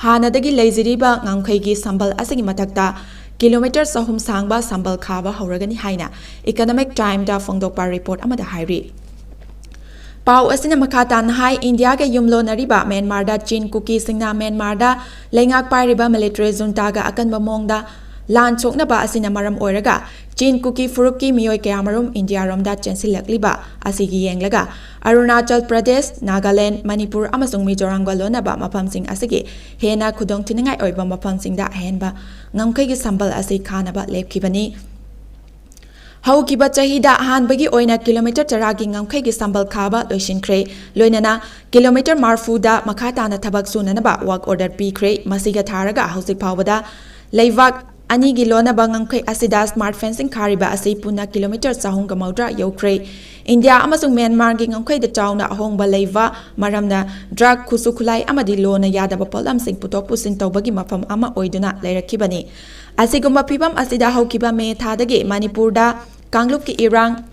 ꯍꯥꯟꯅꯗꯒꯤ ꯂꯩꯖꯔꯤꯕ ꯉꯝꯈꯩꯒꯤ ꯁꯝꯕꯜ ꯑꯁꯤꯒꯤ ꯃꯊꯛꯇ ꯀꯤꯂꯣꯃꯤꯇꯔ ꯆꯍꯨꯝ ꯁꯥꯡꯕ ꯁꯝꯕꯜ ꯈꯥꯕ ꯍꯧꯔꯒꯅꯤ ꯍꯥꯏꯅ ꯏꯀꯅꯣꯃꯤꯛ ꯇꯥꯏꯝꯗ ꯐꯣꯡꯗꯣꯛꯄ ꯔꯤꯄꯣꯔꯠ ꯑꯃꯗ ꯍꯥꯏꯔꯤ꯫ ꯄꯥꯎ ꯑꯁꯤꯅ ꯃꯈꯥ ꯇꯥꯅ ꯍꯥꯏ, ꯏꯟꯗꯤꯌꯥꯒ ꯌꯨꯝꯂꯣꯟꯅꯔꯤꯕ ꯃ꯭ꯌꯥꯟꯃꯥꯔꯗ ꯆꯤꯟ ꯀꯨꯀꯤꯁꯤꯡꯅ ꯃ꯭ꯌꯥꯟꯃꯥꯔꯗ ꯂꯩꯉꯥꯛ ꯄꯥꯏꯔꯤꯕ ꯃꯤꯂꯤꯇꯔꯤ ꯖꯨꯟꯇꯥꯒ ꯑꯀꯟꯕ ꯃꯑꯣꯡꯗ ꯂꯥꯟ ꯁꯣꯛꯅꯕ ꯑꯁꯤꯅ ꯃꯔꯝ ꯑꯣꯏꯔꯒ ꯆꯤꯟ ꯀꯨꯀꯤ ꯐꯨꯔꯨꯞꯀꯤ ꯃꯤꯑꯣꯏ ꯀꯌꯥꯃꯔꯨꯝ ꯏꯟꯗꯤꯌꯥꯔꯣꯝꯗ ꯆꯦꯟꯁꯤꯜꯂꯛꯂꯤꯕ ꯑꯁꯤꯒꯤ ꯌꯦꯡꯂꯒ ꯑꯔꯨꯅꯥꯆꯜ ꯄ꯭ꯔꯗꯦꯁ, ꯅꯥꯒꯥꯂꯦꯟꯗ, ꯃꯅꯤꯄꯨꯔ ꯑꯃꯁꯨꯡ ꯃꯤꯖꯣꯔꯥꯝꯒ ꯂꯣꯟꯅꯕ ꯃꯐꯝꯁꯤꯡ ꯑꯁꯤꯒꯤ ꯍꯦꯟꯅ ꯈꯨꯗꯣꯡꯊꯤꯅꯤꯡꯉꯥꯏ ꯑꯣꯏꯕ ꯃꯐꯝꯁꯤꯡꯗ ꯑꯍꯦꯟꯕ ꯉꯝꯈꯩꯒꯤ ꯁꯝꯕꯜ ꯑꯁꯤ ꯈꯥꯅꯕ ꯂꯦꯞꯈꯤꯕꯅꯤ꯫ ꯍꯧꯈꯤꯕ ꯆꯍꯤꯗ ꯑꯍꯥꯟꯕꯒꯤ ꯑꯣꯏꯅ ꯀꯤꯂꯣꯃꯤꯇꯔ ꯇꯔꯥꯒꯤ ꯉꯝꯈꯩꯒꯤ ꯁꯝꯕꯜ ꯈꯥꯕ ꯂꯣꯏꯁꯤꯟꯈ꯭ꯔꯦ꯫ ꯂꯣꯏꯅꯅ ꯀꯤꯂꯣꯃꯤꯇꯔ ꯃꯔꯐꯨꯗ ꯃꯈꯥ ꯇꯥꯅ ꯊꯕꯛ ꯁꯨꯅꯅꯕ ꯋꯥꯔꯛ ꯑꯣꯔꯗꯔ ꯄꯤꯈ꯭ꯔꯦ꯫ ꯃꯁꯤꯒ ꯊꯥꯔꯒ ꯍꯧꯖꯤꯛ ꯐꯥꯎꯕꯗ ꯂꯩꯕꯥꯛ ꯑꯅꯤꯒꯤ ꯂꯣꯟꯅꯕ ꯉꯝꯈꯩ ꯑꯁꯤꯗ ꯁ꯭ꯃꯥꯔꯠ ꯐꯦꯟꯁꯤꯡ ꯈꯥꯔꯤꯕ ꯑꯁꯤ ꯄꯨꯟꯅ ꯀꯤꯂꯣꯃꯤꯇꯔ ꯆꯍꯨꯝꯒ ꯃꯧꯗ꯭ꯔꯥ ꯌꯧꯈ꯭ꯔꯦ꯫ ꯏꯟꯗꯤꯌꯥ ꯑꯃꯁꯨꯡ ꯃ꯭ꯌꯥꯟꯃꯥꯔꯒꯤ ꯉꯝꯈꯩꯗ ꯆꯥꯎꯅ ꯑꯍꯣꯡꯕ ꯂꯩꯕ ꯃꯔꯝꯅ ꯗ꯭ꯔꯒ, ꯈꯨꯠꯁꯨ ꯈꯨꯠꯂꯥꯏ ꯑꯃꯗꯤ ꯂꯣꯟꯅ ꯌꯥꯗꯕ ꯄꯣꯠꯂꯝꯁꯤꯡ ꯄꯨꯊꯣꯛ ꯄꯨꯁꯤꯟ ꯇꯧꯕꯒꯤ ꯃꯐꯝ ꯑꯃ ꯑꯣꯏꯗꯨꯅ ꯂꯩꯔꯛꯈꯤꯕꯅꯤ꯫ ꯑꯁꯤꯒꯨꯝꯕ ꯐꯤꯕꯝ ꯑꯁꯤꯗ ꯍꯧꯈꯤꯕ ꯃꯦ ꯊꯥꯗꯒꯤ ꯃꯅꯤꯄꯨꯔꯗ ꯀꯥꯡꯂꯨꯞꯀꯤ ꯏꯔꯥꯡ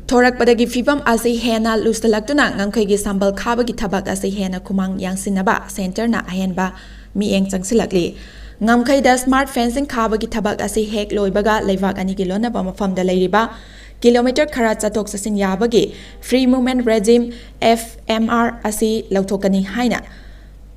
ꯊꯣꯔꯛꯄꯗꯒꯤ ꯐꯤꯕꯝ ꯑꯁꯤ ꯍꯦꯟꯅ ꯂꯨꯁꯤꯜꯂꯛꯇꯨꯅ ꯉꯝꯈꯩꯒꯤ ꯁꯝꯕꯜ ꯈꯥꯕꯒꯤ ꯊꯕꯛ ꯑꯁꯤ ꯍꯦꯟꯅ ꯈꯨꯃꯥꯡ ꯌꯥꯡꯁꯤꯟꯅꯕ ꯁꯦꯟꯇꯔꯅ ꯑꯍꯦꯟꯕ ꯃꯤꯠꯌꯦꯡ ꯆꯪꯁꯤꯜꯂꯛꯂꯤ꯫ ꯉꯝꯈꯩꯗ ꯁ꯭ꯃꯥꯔꯠ ꯐꯦꯟꯁꯤꯡ ꯈꯥꯕꯒꯤ ꯊꯕꯛ ꯑꯁꯤ ꯍꯦꯛ ꯂꯣꯏꯕꯒ ꯂꯩꯕꯥꯛ ꯑꯅꯤꯒꯤ ꯂꯣꯟꯅꯕ ꯃꯐꯝꯗ ꯂꯩꯔꯤꯕ ꯀꯤꯂꯣꯃꯤꯇꯔ ꯈꯔ ꯆꯠꯊꯣꯛ ꯆꯠꯁꯤꯟ ꯌꯥꯕꯒꯤ Free Movement Regime, F M R, ꯑꯁꯤ ꯂꯧꯊꯣꯛꯀꯅꯤ ꯍꯥꯏꯅ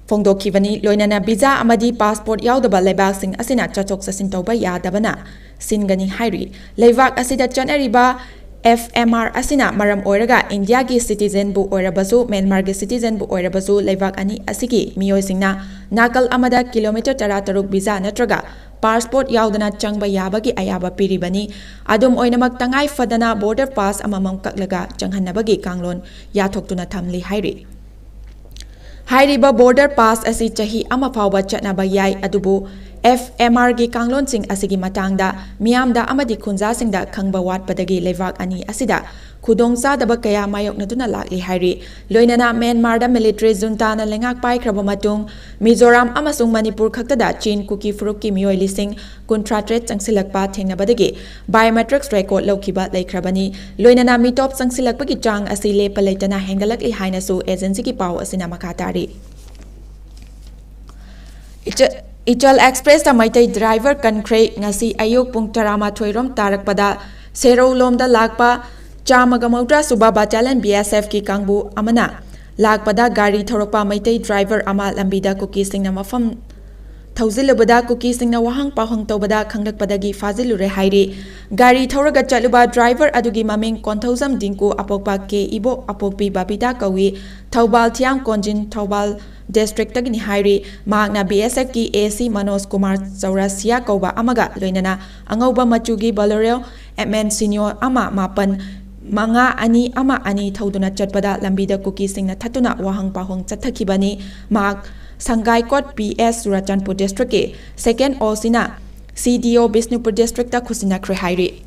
ꯐꯣꯡꯗꯣꯛꯈꯤꯕꯅꯤ꯫ ꯂꯣꯏꯅꯅ ꯚꯤꯖꯥ ꯑꯃꯗꯤ ꯄꯥꯁꯄꯣꯔꯠ ꯌꯥꯎꯗꯕ ꯂꯩꯕꯥꯛꯁꯤꯡ ꯑꯁꯤꯅ ꯆꯠꯊꯣꯛ ꯆꯠꯁꯤꯟ ꯇꯧꯕ ꯌꯥꯗꯕꯅ ꯁꯤꯟꯒꯅꯤ ꯍꯥꯏꯔꯤ꯫ ꯂꯩꯕꯥꯛ ꯑꯁꯤꯗ ꯆꯠꯅꯔꯤꯕ F M R ꯑꯁꯤꯅ ꯃꯔꯝ ꯑꯣꯏꯔꯒ ꯏꯟꯗꯤꯌꯥꯒꯤ ꯁꯤꯇꯤꯖꯦꯟꯕꯨ ꯑꯣꯏꯔꯕꯁꯨ, ꯃ꯭ꯌꯥꯟꯃꯥꯔꯒꯤ ꯁꯤꯇꯤꯖꯦꯟꯕꯨ ꯑꯣꯏꯔꯕꯁꯨ, ꯂꯩꯕꯥꯛ ꯑꯅꯤ ꯑꯁꯤꯒꯤ ꯃꯤꯑꯣꯏꯁꯤꯡꯅ ꯅꯥꯀꯜ ꯑꯃꯗ ꯀꯤꯂꯣꯃꯤꯇꯔ ꯇꯔꯥꯇꯔꯨꯛ ꯚꯤꯖꯥ ꯅꯠꯇ꯭ꯔꯒ ꯄꯥꯁꯄꯣꯔꯠ ꯌꯥꯎꯗꯅ ꯆꯪꯕ ꯌꯥꯕꯒꯤ ꯑꯌꯥꯕ ꯄꯤꯔꯤꯕꯅꯤ꯫ ꯑꯗꯨꯝ ꯑꯣꯏꯅꯃꯛ, ꯇꯉꯥꯏ ꯐꯗꯅ ꯕꯣꯔꯗꯔ ꯄꯥꯁ ꯑꯃꯃꯝ ꯀꯛꯂꯒ ꯆꯪꯍꯟꯅꯕꯒꯤ ꯀꯥꯡꯂꯣꯟ ꯌꯥꯊꯣꯛꯇꯨꯅ ꯊꯝꯂꯤ ꯍꯥꯏꯔꯤ꯫ ꯍꯥꯏꯔꯤꯕ ꯕꯣꯔꯗꯔ ꯄꯥꯁ ꯑꯁꯤ ꯆꯍꯤ ꯑꯃ ꯐꯥꯎꯕ ꯆꯠꯅꯕ ꯌꯥꯏ, ꯑꯗꯨꯕꯨ F M R ꯒꯤ ꯀꯥꯡꯂꯣꯟꯁꯤꯡ ꯑꯁꯤꯒꯤ ꯃꯇꯥꯡꯗ ꯃꯤꯌꯥꯝꯗ ꯑꯃꯗꯤ ꯈꯨꯟꯖꯥꯁꯤꯡꯗ ꯈꯪꯕ ꯋꯥꯠꯄꯗꯒꯤ ꯂꯩꯕꯥꯛ ꯑꯅꯤ ꯑꯁꯤꯗ ꯈꯨꯗꯣꯡꯆꯥꯗꯕ ꯀꯌꯥ ꯃꯥꯌꯣꯛꯅꯗꯨꯅ ꯂꯥꯛꯂꯤ ꯍꯥꯏꯔꯤ꯫ ꯂꯣꯏꯅꯅ ꯃ꯭ꯌꯥꯟꯃꯥꯔꯗ ꯃꯤꯂꯤꯇꯔꯤ ꯖꯨꯟꯇꯥꯅ ꯂꯩꯉꯥꯛ ꯄꯥꯏꯈ꯭ꯔꯕ ꯃꯇꯨꯡ ꯃꯤꯖꯣꯔꯥꯝ ꯑꯃꯁꯨꯡ ꯃꯅꯤꯄꯨꯔ ꯈꯛꯇꯗ ꯆꯤꯟ ꯀꯨꯀꯤ ꯐꯨꯔꯨꯞꯀꯤ ꯃꯤꯑꯣꯏ ꯂꯤꯁꯤꯡ ꯀꯨꯟꯊ꯭ꯔꯥ ꯇꯔꯦꯠ ꯆꯪꯁꯤꯜꯂꯛꯄ ꯊꯦꯡꯅꯕꯗꯒꯤ biometrics record ꯂꯧꯈꯤꯕ ꯂꯩꯈ꯭ꯔꯕꯅꯤ꯫ ꯂꯣꯏꯅꯅ ꯃꯤꯇꯣꯞ ꯆꯪꯁꯤꯜꯂꯛꯄꯒꯤ ꯆꯥꯡ ꯑꯁꯤ ꯂꯦꯞꯄ ꯂꯩꯇꯅ ꯍꯦꯟꯒꯠꯂꯛꯂꯤ ꯍꯥꯏꯅꯁꯨ ꯑꯦꯖꯦꯟꯁꯤꯒꯤ ꯄꯥꯎ ꯑꯁꯤꯅ ꯃꯈꯥ ꯇꯥꯔꯤ꯫ ꯏꯆ-, ꯏꯆꯜ ꯑꯦꯛꯁꯄ꯭ꯔꯦꯁꯇ ꯃꯩꯇꯩ ꯗ꯭ꯔꯥꯏꯚꯔ ꯀꯟꯈ꯭ꯔꯦ꯫ ꯉꯁꯤ ꯑꯌꯨꯛ ꯄꯨꯡ ꯇꯔꯥꯃꯥꯊꯣꯏ ꯔꯣꯝ ꯇꯥꯔꯛꯄꯗ ꯁꯦꯔꯧꯂꯣꯝꯗ ꯂꯥꯛꯄ ꯆꯥꯝꯃꯒ ꯃꯧꯗ꯭ꯔꯥ ꯁꯨꯕ ꯕꯥꯇꯥꯂꯤꯌꯟ B S F ꯀꯤ ꯀꯥꯡꯕꯨ ꯑꯃꯅ ꯂꯥꯛꯄꯗ ꯒꯥꯔꯤ ꯊꯧꯔꯛꯄ ꯃꯩꯇꯩ ꯗ꯭ꯔꯥꯏꯚꯔ ꯑꯃ ꯂꯝꯕꯤꯗ ꯀꯨꯀꯤꯁꯤꯡꯅ ꯃꯐꯝ ꯊꯧꯖꯤꯜꯂꯨꯕꯗ ꯀꯨꯀꯤꯁꯤꯡꯅ ꯋꯥꯍꯪ ꯄꯥꯎꯍꯪ ꯇꯧꯕꯗ ꯈꯪꯂꯛꯄꯗꯒꯤ ꯐꯥꯖꯤꯜꯂꯨꯔꯦ ꯍꯥꯏꯔꯤ꯫ ꯒꯥꯔꯤ ꯊꯧꯔꯒ ꯆꯠꯂꯨꯕ ꯗ꯭ꯔꯥꯏꯚꯔ ꯑꯗꯨꯒꯤ ꯃꯃꯤꯡ ꯀꯣꯟꯊꯧꯖꯝ ꯗꯤꯡꯀꯨ, ꯑꯄꯣꯛꯄ ꯀꯦ ꯏꯕꯣꯛ, ꯑꯄꯣꯛꯄꯤ ꯕꯕꯤꯇꯥ ꯀꯧꯏ꯫ ꯊꯧꯕꯥꯜ ꯊꯤꯌꯥꯝ ꯀꯣꯟꯖꯤꯟ, ꯊꯧꯕꯥꯜ ꯗꯤꯁꯇ꯭ꯔꯤꯛꯇꯒꯤꯅꯤ ꯍꯥꯏꯔꯤ꯫ ꯃꯍꯥꯛꯅ B S F ꯀꯤ A C ꯃꯅꯣꯖ ꯀꯨꯃꯥꯔ ꯆꯧꯔꯥꯁꯤꯌꯥ ꯀꯧꯕ ꯑꯃꯒ ꯂꯣꯏꯅꯅ ꯑꯉꯧꯕ ꯃꯆꯨꯒꯤ Bolero M N Senior ꯑꯃ ꯃꯥꯄꯟ ꯃꯉꯥ ꯑꯅꯤ ꯑꯃ ꯑꯅꯤ ꯊꯧꯗꯨꯅ ꯆꯠꯄꯗ ꯂꯝꯕꯤꯗ ꯀꯨꯀꯤꯁꯤꯡꯅ ꯊꯠꯇꯨꯅ ꯋꯥꯍꯪ ꯄꯥꯎꯍꯪ ꯆꯠꯊꯈꯤꯕꯅꯤ꯫ ꯃꯍꯥꯛ ꯁꯪꯒꯥꯏꯀꯣꯠ P S ꯆꯨꯔꯥꯆꯥꯟꯄꯨꯔ ꯗꯤꯁꯇ꯭ꯔꯤꯛꯀꯤ second O C ꯅ C D O Bishnupur district ꯈꯨꯠꯁꯤꯟꯅꯈ꯭ꯔꯦ ꯍꯥꯏꯔꯤ꯫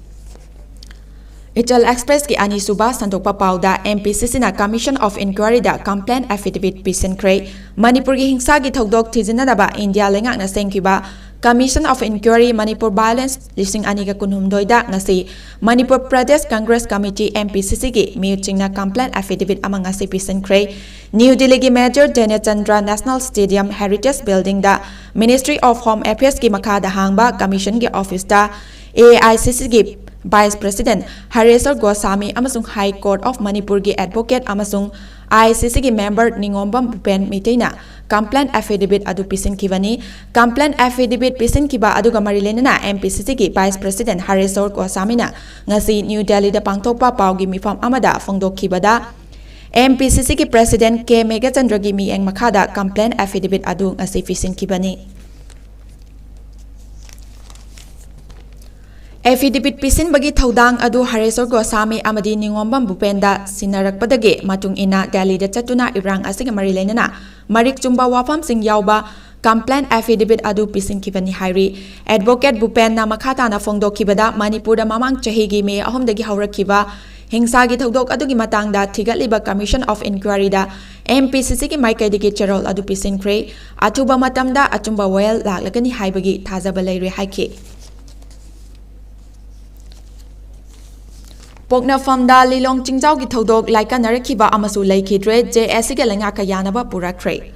ꯏꯆꯜ ꯑꯦꯛꯁꯄ꯭ꯔꯦꯁꯀꯤ ꯑꯅꯤꯁꯨꯕ ꯁꯟꯗꯣꯛꯄ ꯄꯥꯎꯗ M P C C ꯅ Commission of Inquiry the complaint affidavit ꯄꯤꯁꯤꯟꯈ꯭ꯔꯦ꯫ ꯃꯅꯤꯄꯨꯔꯒꯤ ꯍꯤꯡꯁꯥꯒꯤ ꯊꯧꯗꯣꯛ ꯊꯤꯖꯤꯟꯅꯅꯕ ꯏꯟꯗꯤꯌꯥ ꯂꯩꯉꯥꯛꯅ ꯁꯦꯝꯈꯤꯕ Commission of Inquiry Manipur Violence ꯂꯤꯁꯤꯡ ꯑꯅꯤꯒ ꯀꯨꯟꯍꯨꯝꯗꯣꯏꯗ ꯉꯁꯤ Manipur Pradesh Congress Committee, M P C C ꯒꯤ ꯃꯤꯍꯨꯠꯁꯤꯡꯅ complaint affidavit ꯑꯃ ꯉꯁꯤ ꯄꯤꯁꯤꯟꯈ꯭ꯔꯦ꯫ ꯅ꯭ꯌꯨ ꯗꯤꯜꯂꯤꯒꯤ Major Dhyanchandra National Stadium Heritage Building the Ministry of Home Affairs ꯀꯤ ꯃꯈꯥꯗ ꯍꯥꯡꯕ Commission ꯒꯤ office ꯇ A I C C ꯒꯤ Vice President ꯍꯔꯦꯁ꯭ꯋꯔ ꯒꯣꯁꯥꯃꯤ ꯑꯃꯁꯨꯡ High Court of Manipur ꯒꯤ advocate ꯑꯃꯁꯨꯡ I C C ꯒꯤ member ꯅꯤꯉꯣꯝꯕꯝ ꯚꯨꯄꯦꯟ ꯃꯩꯇꯩꯅ complaint affidavit ꯑꯗꯨ ꯄꯤꯁꯤꯟꯈꯤꯕꯅꯤ꯫ Complaint affidavit ꯄꯤꯁꯤꯟꯈꯤꯕ ꯑꯗꯨꯒ ꯃꯔꯤ ꯂꯩꯅꯅ M P C C ꯒꯤ Vice President ꯍꯔꯦꯁ꯭ꯋꯔ ꯒꯣꯁꯥꯃꯤꯅ ꯉꯁꯤ ꯅ꯭ꯌꯨ ꯗꯦꯜꯂꯤꯗ ꯄꯥꯡꯊꯣꯛꯄ ꯄꯥꯎꯒꯤ ꯃꯤꯐꯝ ꯑꯃꯗ ꯐꯣꯡꯗꯣꯛꯈꯤꯕꯗ, M P C C ꯒꯤ President K ꯃꯦꯘꯆꯟꯗ꯭ꯔꯒꯤ ꯃꯤꯠꯌꯦꯡ ꯃꯈꯥꯗ complaint affidavit ꯑꯗꯨ ꯉꯁꯤ ꯄꯤꯁꯤꯟꯈꯤꯕꯅꯤ꯫ Affidavit ꯄꯤꯁꯤꯟꯕꯒꯤ ꯊꯧꯗꯥꯡ ꯑꯗꯨ ꯍꯔꯦꯁ꯭ꯋꯔ ꯒꯣꯁꯥꯃꯤ ꯑꯃꯗꯤ ꯅꯤꯉꯣꯝꯕꯝ ꯚꯨꯄꯦꯟꯗ ꯁꯤꯟꯅꯔꯛꯄꯗꯒꯤ ꯃꯇꯨꯡ ꯏꯟꯅ ꯗꯦꯜꯂꯤꯗ ꯆꯠꯇꯨꯅ ꯏꯔꯥꯡ ꯑꯁꯤꯒ ꯃꯔꯤ ꯂꯩꯅꯅ ꯃꯔꯤꯛ ꯆꯨꯝꯕ ꯋꯥꯐꯝꯁꯤꯡ ꯌꯥꯎꯕ complaint affidavit ꯑꯗꯨ ꯄꯤꯁꯤꯟꯈꯤꯕꯅꯤ ꯍꯥꯏꯔꯤ꯫ Advocate ꯚꯨꯄꯦꯟꯅ ꯃꯈꯥ ꯇꯥꯅ ꯐꯣꯡꯗꯣꯛꯈꯤꯕꯗ, ꯃꯅꯤꯄꯨꯔꯗ ꯃꯃꯥꯡ ꯆꯍꯤꯒꯤ ꯃꯦ ꯑꯍꯨꯝꯗꯒꯤ ꯍꯧꯔꯛꯈꯤꯕ ꯍꯤꯡꯁꯥꯒꯤ ꯊꯧꯗꯣꯛ ꯑꯗꯨꯒꯤ ꯃꯇꯥꯡꯗ ꯊꯤꯒꯠꯂꯤꯕ Commission of Inquiry the M P C C ꯒꯤ ꯃꯥꯏꯀꯩꯗꯒꯤ ꯆꯦꯔꯣꯜ ꯑꯗꯨ ꯄꯤꯁꯤꯟꯈ꯭ꯔꯦ꯫ ꯑꯊꯨꯕ ꯃꯇꯝꯗ ꯑꯆꯨꯝꯕ ꯋꯥꯌꯦꯜ ꯂꯥꯛꯂꯒꯅꯤ ꯍꯥꯏꯕꯒꯤ ꯊꯥꯖꯕ ꯂꯩꯔꯦ ꯍꯥꯏꯈꯤ꯫ ꯄꯣꯛꯅꯐꯝꯗ ꯂꯤꯂꯣꯡ ꯆꯤꯡꯖꯥꯎꯒꯤ ꯊꯧꯗꯣꯛ ꯂꯥꯏꯀꯠꯅꯔꯛꯈꯤꯕ ꯑꯃꯁꯨ ꯂꯩꯈꯤꯗ꯭ꯔꯦ, J A C ꯒ ꯂꯩꯉꯥꯛꯀ ꯌꯥꯅꯕ ꯄꯨꯔꯛꯈ꯭ꯔꯦ꯫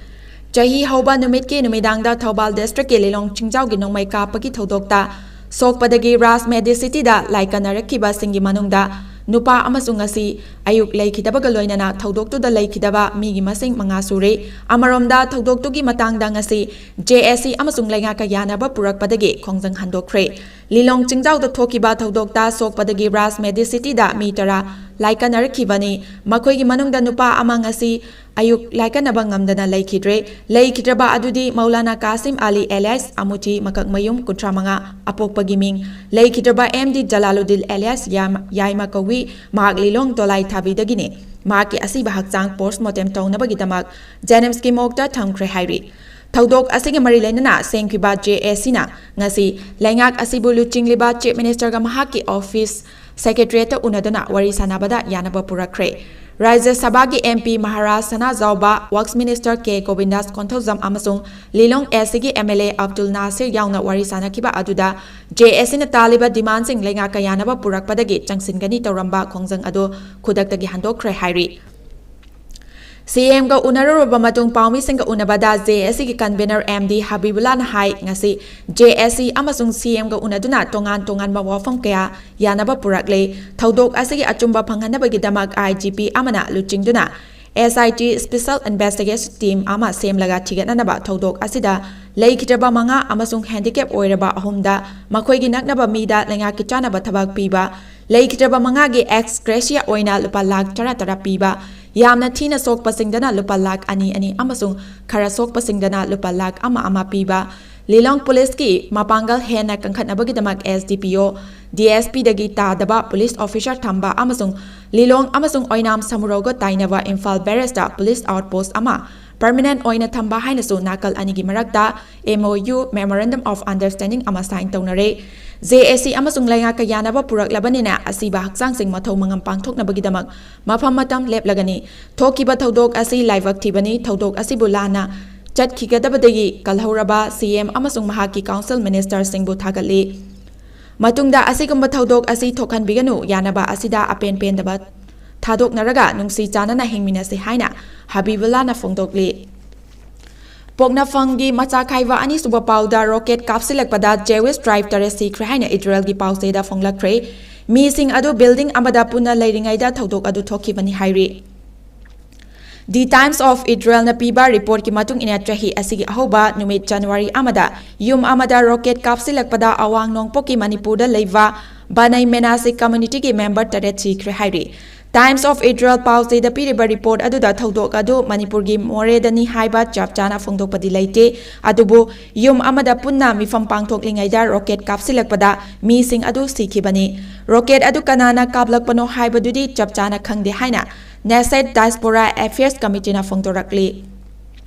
ꯆꯍꯤ ꯍꯧꯕ ꯅꯨꯃꯤꯠꯀꯤ ꯅꯨꯃꯤꯗꯥꯡꯗ ꯊꯧꯕꯥꯜ district ꯀꯤ ꯂꯤꯂꯣꯡ ꯆꯤꯡꯖꯥꯎꯒꯤ ꯅꯣꯡꯃꯩ ꯀꯥꯞꯄꯒꯤ ꯊꯧꯗꯣꯛꯇ ꯁꯣꯛꯄꯗꯒꯤ ꯔꯥꯖ ꯃꯦꯗꯤꯁꯤꯇꯤꯗ ꯂꯥꯏꯀꯠꯅꯔꯛꯈꯤꯕꯁꯤꯡꯒꯤ ꯃꯅꯨꯡꯗ ꯅꯨꯄꯥ ꯑꯃꯁꯨ ꯉꯁꯤ ꯑꯌꯨꯛ ꯂꯩꯈꯤꯗꯕꯒ ꯂꯣꯏꯅꯅ ꯊꯧꯗꯣꯛꯇꯨꯗ ꯂꯩꯈꯤꯗꯕ ꯃꯤꯒꯤ ꯃꯁꯤꯡ ꯃꯉꯥ ꯁꯨꯔꯦ꯫ ꯑꯃꯔꯣꯝꯗ ꯊꯧꯗꯣꯛꯇꯨꯒꯤ ꯃꯇꯥꯡꯗ ꯉꯁꯤ J A C ꯑꯃꯁꯨꯡ ꯂꯩꯉꯥꯛꯀ ꯌꯥꯅꯕ ꯄꯨꯔꯛꯄꯗꯒꯤ ꯈꯣꯡꯖꯪ ꯍꯟꯗꯣꯛꯈ꯭ꯔꯦ꯫ ꯂꯤꯂꯣꯡ ꯆꯤꯡꯖꯥꯎꯗ ꯊꯣꯛꯈꯤꯕ ꯊꯧꯗꯣꯛꯇ ꯁꯣꯛꯄꯗꯒꯤ ꯔꯥꯖ ꯃꯦꯗꯤꯁꯤꯇꯤꯗ ꯃꯤ ꯇꯔꯥ ꯂꯥꯏꯀꯠꯅꯔꯛꯈꯤꯕꯅꯤ꯫ ꯃꯈꯣꯏꯒꯤ ꯃꯅꯨꯡꯗ ꯅꯨꯄꯥ ꯑꯃ ꯉꯁꯤ ꯑꯌꯨꯛ ꯂꯥꯏꯀꯠꯅꯕ ꯉꯝꯗꯅ ꯂꯩꯈꯤꯗ꯭ꯔꯦ꯫ ꯂꯩꯈꯤꯗ꯭ꯔꯕ ꯑꯗꯨꯗꯤ ꯃꯧꯂꯥꯅꯥ ꯀꯥꯁꯤꯝ ꯑꯂꯤ alias ꯑꯃꯨꯊꯤ, ꯃꯀꯛꯃꯌꯨꯝ, ꯀꯨꯟꯊ꯭ꯔꯥ ꯃꯉꯥ, ꯑꯄꯣꯛꯄꯒꯤ ꯃꯤꯡ꯫ ꯂꯩꯈꯤꯗ꯭ꯔꯕ M D ꯖꯂꯥꯂꯨꯗꯤꯟ alias ꯌꯥꯏꯃ, ꯌꯥꯏꯃ ꯀꯧꯏ, ꯃꯍꯥꯛ ꯂꯤꯂꯣꯡ ꯗꯣꯂꯥꯏ ꯊꯥꯕꯤꯗꯒꯤꯅꯤ꯫ ꯃꯍꯥꯛꯀꯤ ꯑꯁꯤꯕ ꯍꯛꯆꯥꯡ post mortem ꯇꯧꯅꯕꯒꯤꯗꯃꯛ JNIMS ꯀꯤ morgue ꯇ ꯊꯝꯈ꯭ꯔꯦ ꯍꯥꯏꯔꯤ꯫ ꯊꯧꯗꯣꯛ ꯑꯁꯤꯒ ꯃꯔꯤ ꯂꯩꯅꯅ ꯁꯦꯝꯈꯤꯕ J A C ꯅ ꯉꯁꯤ ꯂꯩꯉꯥꯛ ꯑꯁꯤꯕꯨ ꯂꯨꯆꯤꯡꯂꯤꯕ Chief Minister ꯒ ꯃꯍꯥꯛꯀꯤ office Secretariat ꯇ ꯎꯅꯗꯨꯅ ꯋꯥꯔꯤ ꯁꯥꯅꯕꯗ ꯌꯥꯅꯕ ꯄꯨꯔꯛꯈ꯭ꯔꯦ꯫ ꯔꯥꯖ꯭ꯌ ꯁꯚꯥꯒꯤ M P ꯃꯍꯥꯔꯥꯖ ꯁꯅꯥꯖꯥꯎꯕ, Works Minister K ꯒꯣꯕꯤꯟꯗꯥꯁ ꯀꯣꯟꯊꯧꯖꯝ ꯑꯃꯁꯨꯡ ꯂꯤꯂꯣꯡ S C ꯒꯤ M L A Abdul Nasir ꯌꯥꯎꯅ ꯋꯥꯔꯤ ꯁꯥꯅꯈꯤꯕ ꯑꯗꯨꯗ J S C ꯅ ꯇꯥꯜꯂꯤꯕ demandꯁꯤꯡ ꯂꯩꯉꯥꯛꯀ ꯌꯥꯅꯕ ꯄꯨꯔꯛꯄꯗꯒꯤ ꯆꯪꯁꯤꯟꯒꯅꯤ ꯇꯧꯔꯝꯕ ꯈꯣꯡꯖꯪ ꯑꯗꯨ ꯈꯨꯗꯛꯇꯒꯤ ꯍꯟꯗꯣꯛꯈ꯭ꯔꯦ ꯍꯥꯏꯔꯤ꯫ C M ꯒ ꯎꯅꯔꯨꯔꯕ ꯃꯇꯨꯡ ꯄꯥꯎꯃꯤꯁꯤꯡꯒ ꯎꯅꯕꯗ J S C ꯒꯤ convener M D ꯍꯕꯤꯕꯨꯜꯂꯥꯅ ꯍꯥꯏ, ꯉꯁꯤ J S C ꯑꯃꯁꯨꯡ C M ꯒ ꯎꯅꯗꯨꯅ ꯇꯣꯉꯥꯟ ꯇꯣꯉꯥꯟꯕ ꯋꯥꯐꯝ ꯀꯌꯥ ꯌꯥꯅꯕ ꯄꯨꯔꯛꯂꯦ꯫ ꯊꯧꯗꯣꯛ ꯑꯁꯤꯒꯤ ꯑꯆꯨꯝꯕ ꯐꯪꯍꯟꯅꯕꯒꯤꯗꯃꯛ I G P ꯑꯃꯅ ꯂꯨꯆꯤꯡꯗꯨꯅ S I T Special Investigation Team ꯑꯃ ꯁꯦꯝꯂꯒ ꯊꯤꯒꯠꯅꯅꯕ ꯊꯧꯗꯣꯛ ꯑꯁꯤꯗ ꯂꯩꯈꯤꯗ꯭ꯔꯕ ꯃꯉꯥ ꯑꯃꯁꯨꯡ handicap ꯑꯣꯏꯔꯕ ꯑꯍꯨꯝꯗ ꯃꯈꯣꯏꯒꯤ ꯅꯛꯅꯕ ꯃꯤꯗ ꯂꯩꯉꯥꯛꯀꯤ ꯆꯥꯅꯕ ꯊꯕꯛ ꯄꯤꯕ, ꯂꯩꯈꯤꯗ꯭ꯔꯕ ꯃꯉꯥꯒꯤ ex gratia ꯑꯣꯏꯅ ꯂꯨꯄꯥ ꯂꯥꯈ ꯇꯔꯥ ꯇꯔꯥ ꯄꯤꯕ, ꯌꯥꯝꯅ ꯊꯤꯅ ꯁꯣꯛꯄꯁꯤꯡꯗꯅ ꯂꯨꯄꯥ ꯂꯥꯈ ꯑꯅꯤ ꯑꯅꯤ ꯑꯃꯁꯨꯡ ꯈꯔ ꯁꯣꯛꯄꯁꯤꯡꯗꯅ ꯂꯨꯄꯥ ꯂꯥꯈ ꯑꯃ ꯑꯃ ꯄꯤꯕ, ꯂꯤꯂꯣꯡ ꯄꯨꯂꯤꯁꯀꯤ ꯃꯄꯥꯡꯒꯜ ꯍꯦꯟꯅ ꯀꯟꯈꯠꯅꯕꯒꯤꯗꯃꯛ S D P O, D S P ꯗꯒꯤ ꯇꯥꯗꯕ ꯄꯨꯂꯤꯁ ꯑꯣꯐꯤꯁꯥꯔ ꯊꯝꯕ ꯑꯃꯁꯨꯡ ꯂꯤꯂꯣꯡ ꯑꯃꯁꯨꯡ ꯑꯣꯏꯅꯥꯝ ꯁꯃꯨꯔꯧꯒ ꯇꯥꯏꯅꯕ ꯏꯝꯐꯥꯜ barrage ꯇ ꯄꯨꯂꯤꯁ outpost ꯑꯃ permanent ꯑꯣꯏꯅ ꯊꯝꯕ ꯍꯥꯏꯅꯁꯨ ꯅꯥꯀꯜ ꯑꯅꯤꯒꯤ ꯃꯔꯛꯇ M O U, Memorandum of Understanding, ꯑꯃ sign ꯇꯧꯅꯔꯦ꯫ J S C ꯑꯃꯁꯨꯡ ꯂꯩꯉꯥꯛꯀ ꯌꯥꯅꯕ ꯄꯨꯔꯛꯂꯕꯅꯤꯅ ꯑꯁꯤꯕ ꯍꯛꯆꯥꯡꯁꯤꯡ ꯃꯊꯧ ꯃꯉꯝ ꯄꯥꯡꯊꯣꯛꯅꯕꯒꯤꯗꯃꯛ ꯃꯐꯝ ꯃꯇꯝ ꯂꯦꯞꯂꯒꯅꯤ꯫ ꯊꯣꯛꯈꯤꯕ ꯊꯧꯗꯣꯛ ꯑꯁꯤ ꯂꯥꯏꯕꯛ ꯊꯤꯕꯅꯤ꯫ ꯊꯧꯗꯣꯛ ꯑꯁꯤꯕꯨ ꯂꯥꯟꯅ ꯆꯠꯈꯤꯒꯗꯕꯗꯒꯤ ꯀꯜꯍꯧꯔꯕ C M ꯑꯃꯁꯨꯡ ꯃꯍꯥꯛꯀꯤ council minister ꯁꯤꯡꯕꯨ ꯊꯥꯒꯠꯂꯤ꯫ ꯃꯇꯨꯡꯗ ꯑꯁꯤꯒꯨꯝꯕ ꯊꯧꯗꯣꯛ ꯑꯁꯤ ꯊꯣꯛꯍꯟꯕꯤꯒꯅꯨ, ꯌꯥꯅꯕ ꯑꯁꯤꯗ ꯑꯄꯦꯟ ꯄꯦꯟꯗꯕ ꯊꯥꯗꯣꯛꯅꯔꯒ ꯅꯨꯡꯁꯤ ꯆꯥꯟꯅꯅ ꯍꯤꯡꯃꯤꯟꯅꯁꯤ ꯍꯥꯏꯅ ꯍꯕꯤꯕꯨꯜꯂꯥꯅ ꯐꯣꯡꯗꯣꯛꯂꯤ꯫ ꯄꯣꯛꯅꯐꯝꯒꯤ ꯃꯆꯥꯈꯥꯏꯕ ꯑꯅꯤꯁꯨꯕ ꯄꯥꯎꯗ rocket ꯀꯥꯞꯁꯤꯜꯂꯛꯄꯗ Jewish tribe ꯇꯔꯦꯠ ꯁꯤꯈ꯭ꯔꯦ ꯍꯥꯏꯅ ꯏꯖꯔꯦꯜꯒꯤ ꯄꯥꯎꯆꯦꯗ ꯐꯣꯡꯂꯛꯈ꯭ꯔꯦ꯫ ꯃꯤꯁꯤꯡ ꯑꯗꯨ building ꯑꯃꯗ ꯄꯨꯟꯅ ꯂꯩꯔꯤꯉꯩꯗ ꯊꯧꯗꯣꯛ ꯑꯗꯨ ꯊꯣꯛꯈꯤꯕꯅꯤ ꯍꯥꯏꯔꯤ꯫ The Times of Israelꯅ ꯄꯤꯕ reportꯀꯤ ꯃꯇꯨꯡ ꯏꯟꯅ, ꯆꯍꯤ ꯑꯁꯤꯒꯤ ꯑꯍꯧꯕ ꯅꯨꯃꯤꯠ January ꯑꯃꯗ ꯌꯨꯝ ꯑꯃꯗ rocket ꯀꯥꯞꯁꯤꯜꯂꯛꯄꯗ ꯑꯋꯥꯡ ꯅꯣꯡꯄꯣꯛꯀꯤ ꯃꯅꯤꯄꯨꯔꯗ ꯂꯩꯕ ꯕꯅꯩ ꯃꯦꯅꯥꯁꯤ communityꯒꯤ member ꯇꯔꯦꯠ ꯁꯤꯈ꯭ꯔꯦ ꯍꯥꯏꯔꯤ꯫ Times of Israel ꯄꯥꯎꯆꯦꯗ ꯄꯤꯔꯤꯕ report ꯑꯗꯨꯗ ꯊꯧꯗꯣꯛ ꯑꯗꯨ ꯃꯅꯤꯄꯨꯔꯒꯤ ꯃꯣꯔꯦꯗꯅꯤ ꯍꯥꯏꯕ ꯆꯞ ꯆꯥꯅ ꯐꯣꯡꯗꯣꯛꯄꯗꯤ ꯂꯩꯇꯦ, ꯑꯗꯨꯕꯨ ꯌꯨꯝ ꯑꯃꯗ ꯄꯨꯟꯅ ꯃꯤꯐꯝ ꯄꯥꯡꯊꯣꯛꯂꯤꯉꯩꯗ rocket ꯀꯥꯞꯁꯤꯜꯂꯛꯄꯗ ꯃꯤꯁꯤꯡ ꯑꯗꯨ ꯁꯤꯈꯤꯕꯅꯤ꯫ Rocket ꯑꯗꯨ ꯀꯅꯥꯅ ꯀꯥꯞꯂꯛꯄꯅꯣ ꯍꯥꯏꯕꯗꯨꯗꯤ ꯆꯞ ꯆꯥꯅ ꯈꯪꯗꯦ ꯍꯥꯏꯅ Knesset Diaspora Affairs Committeeꯅ ꯐꯣꯡꯗꯣꯔꯛꯂꯤ꯫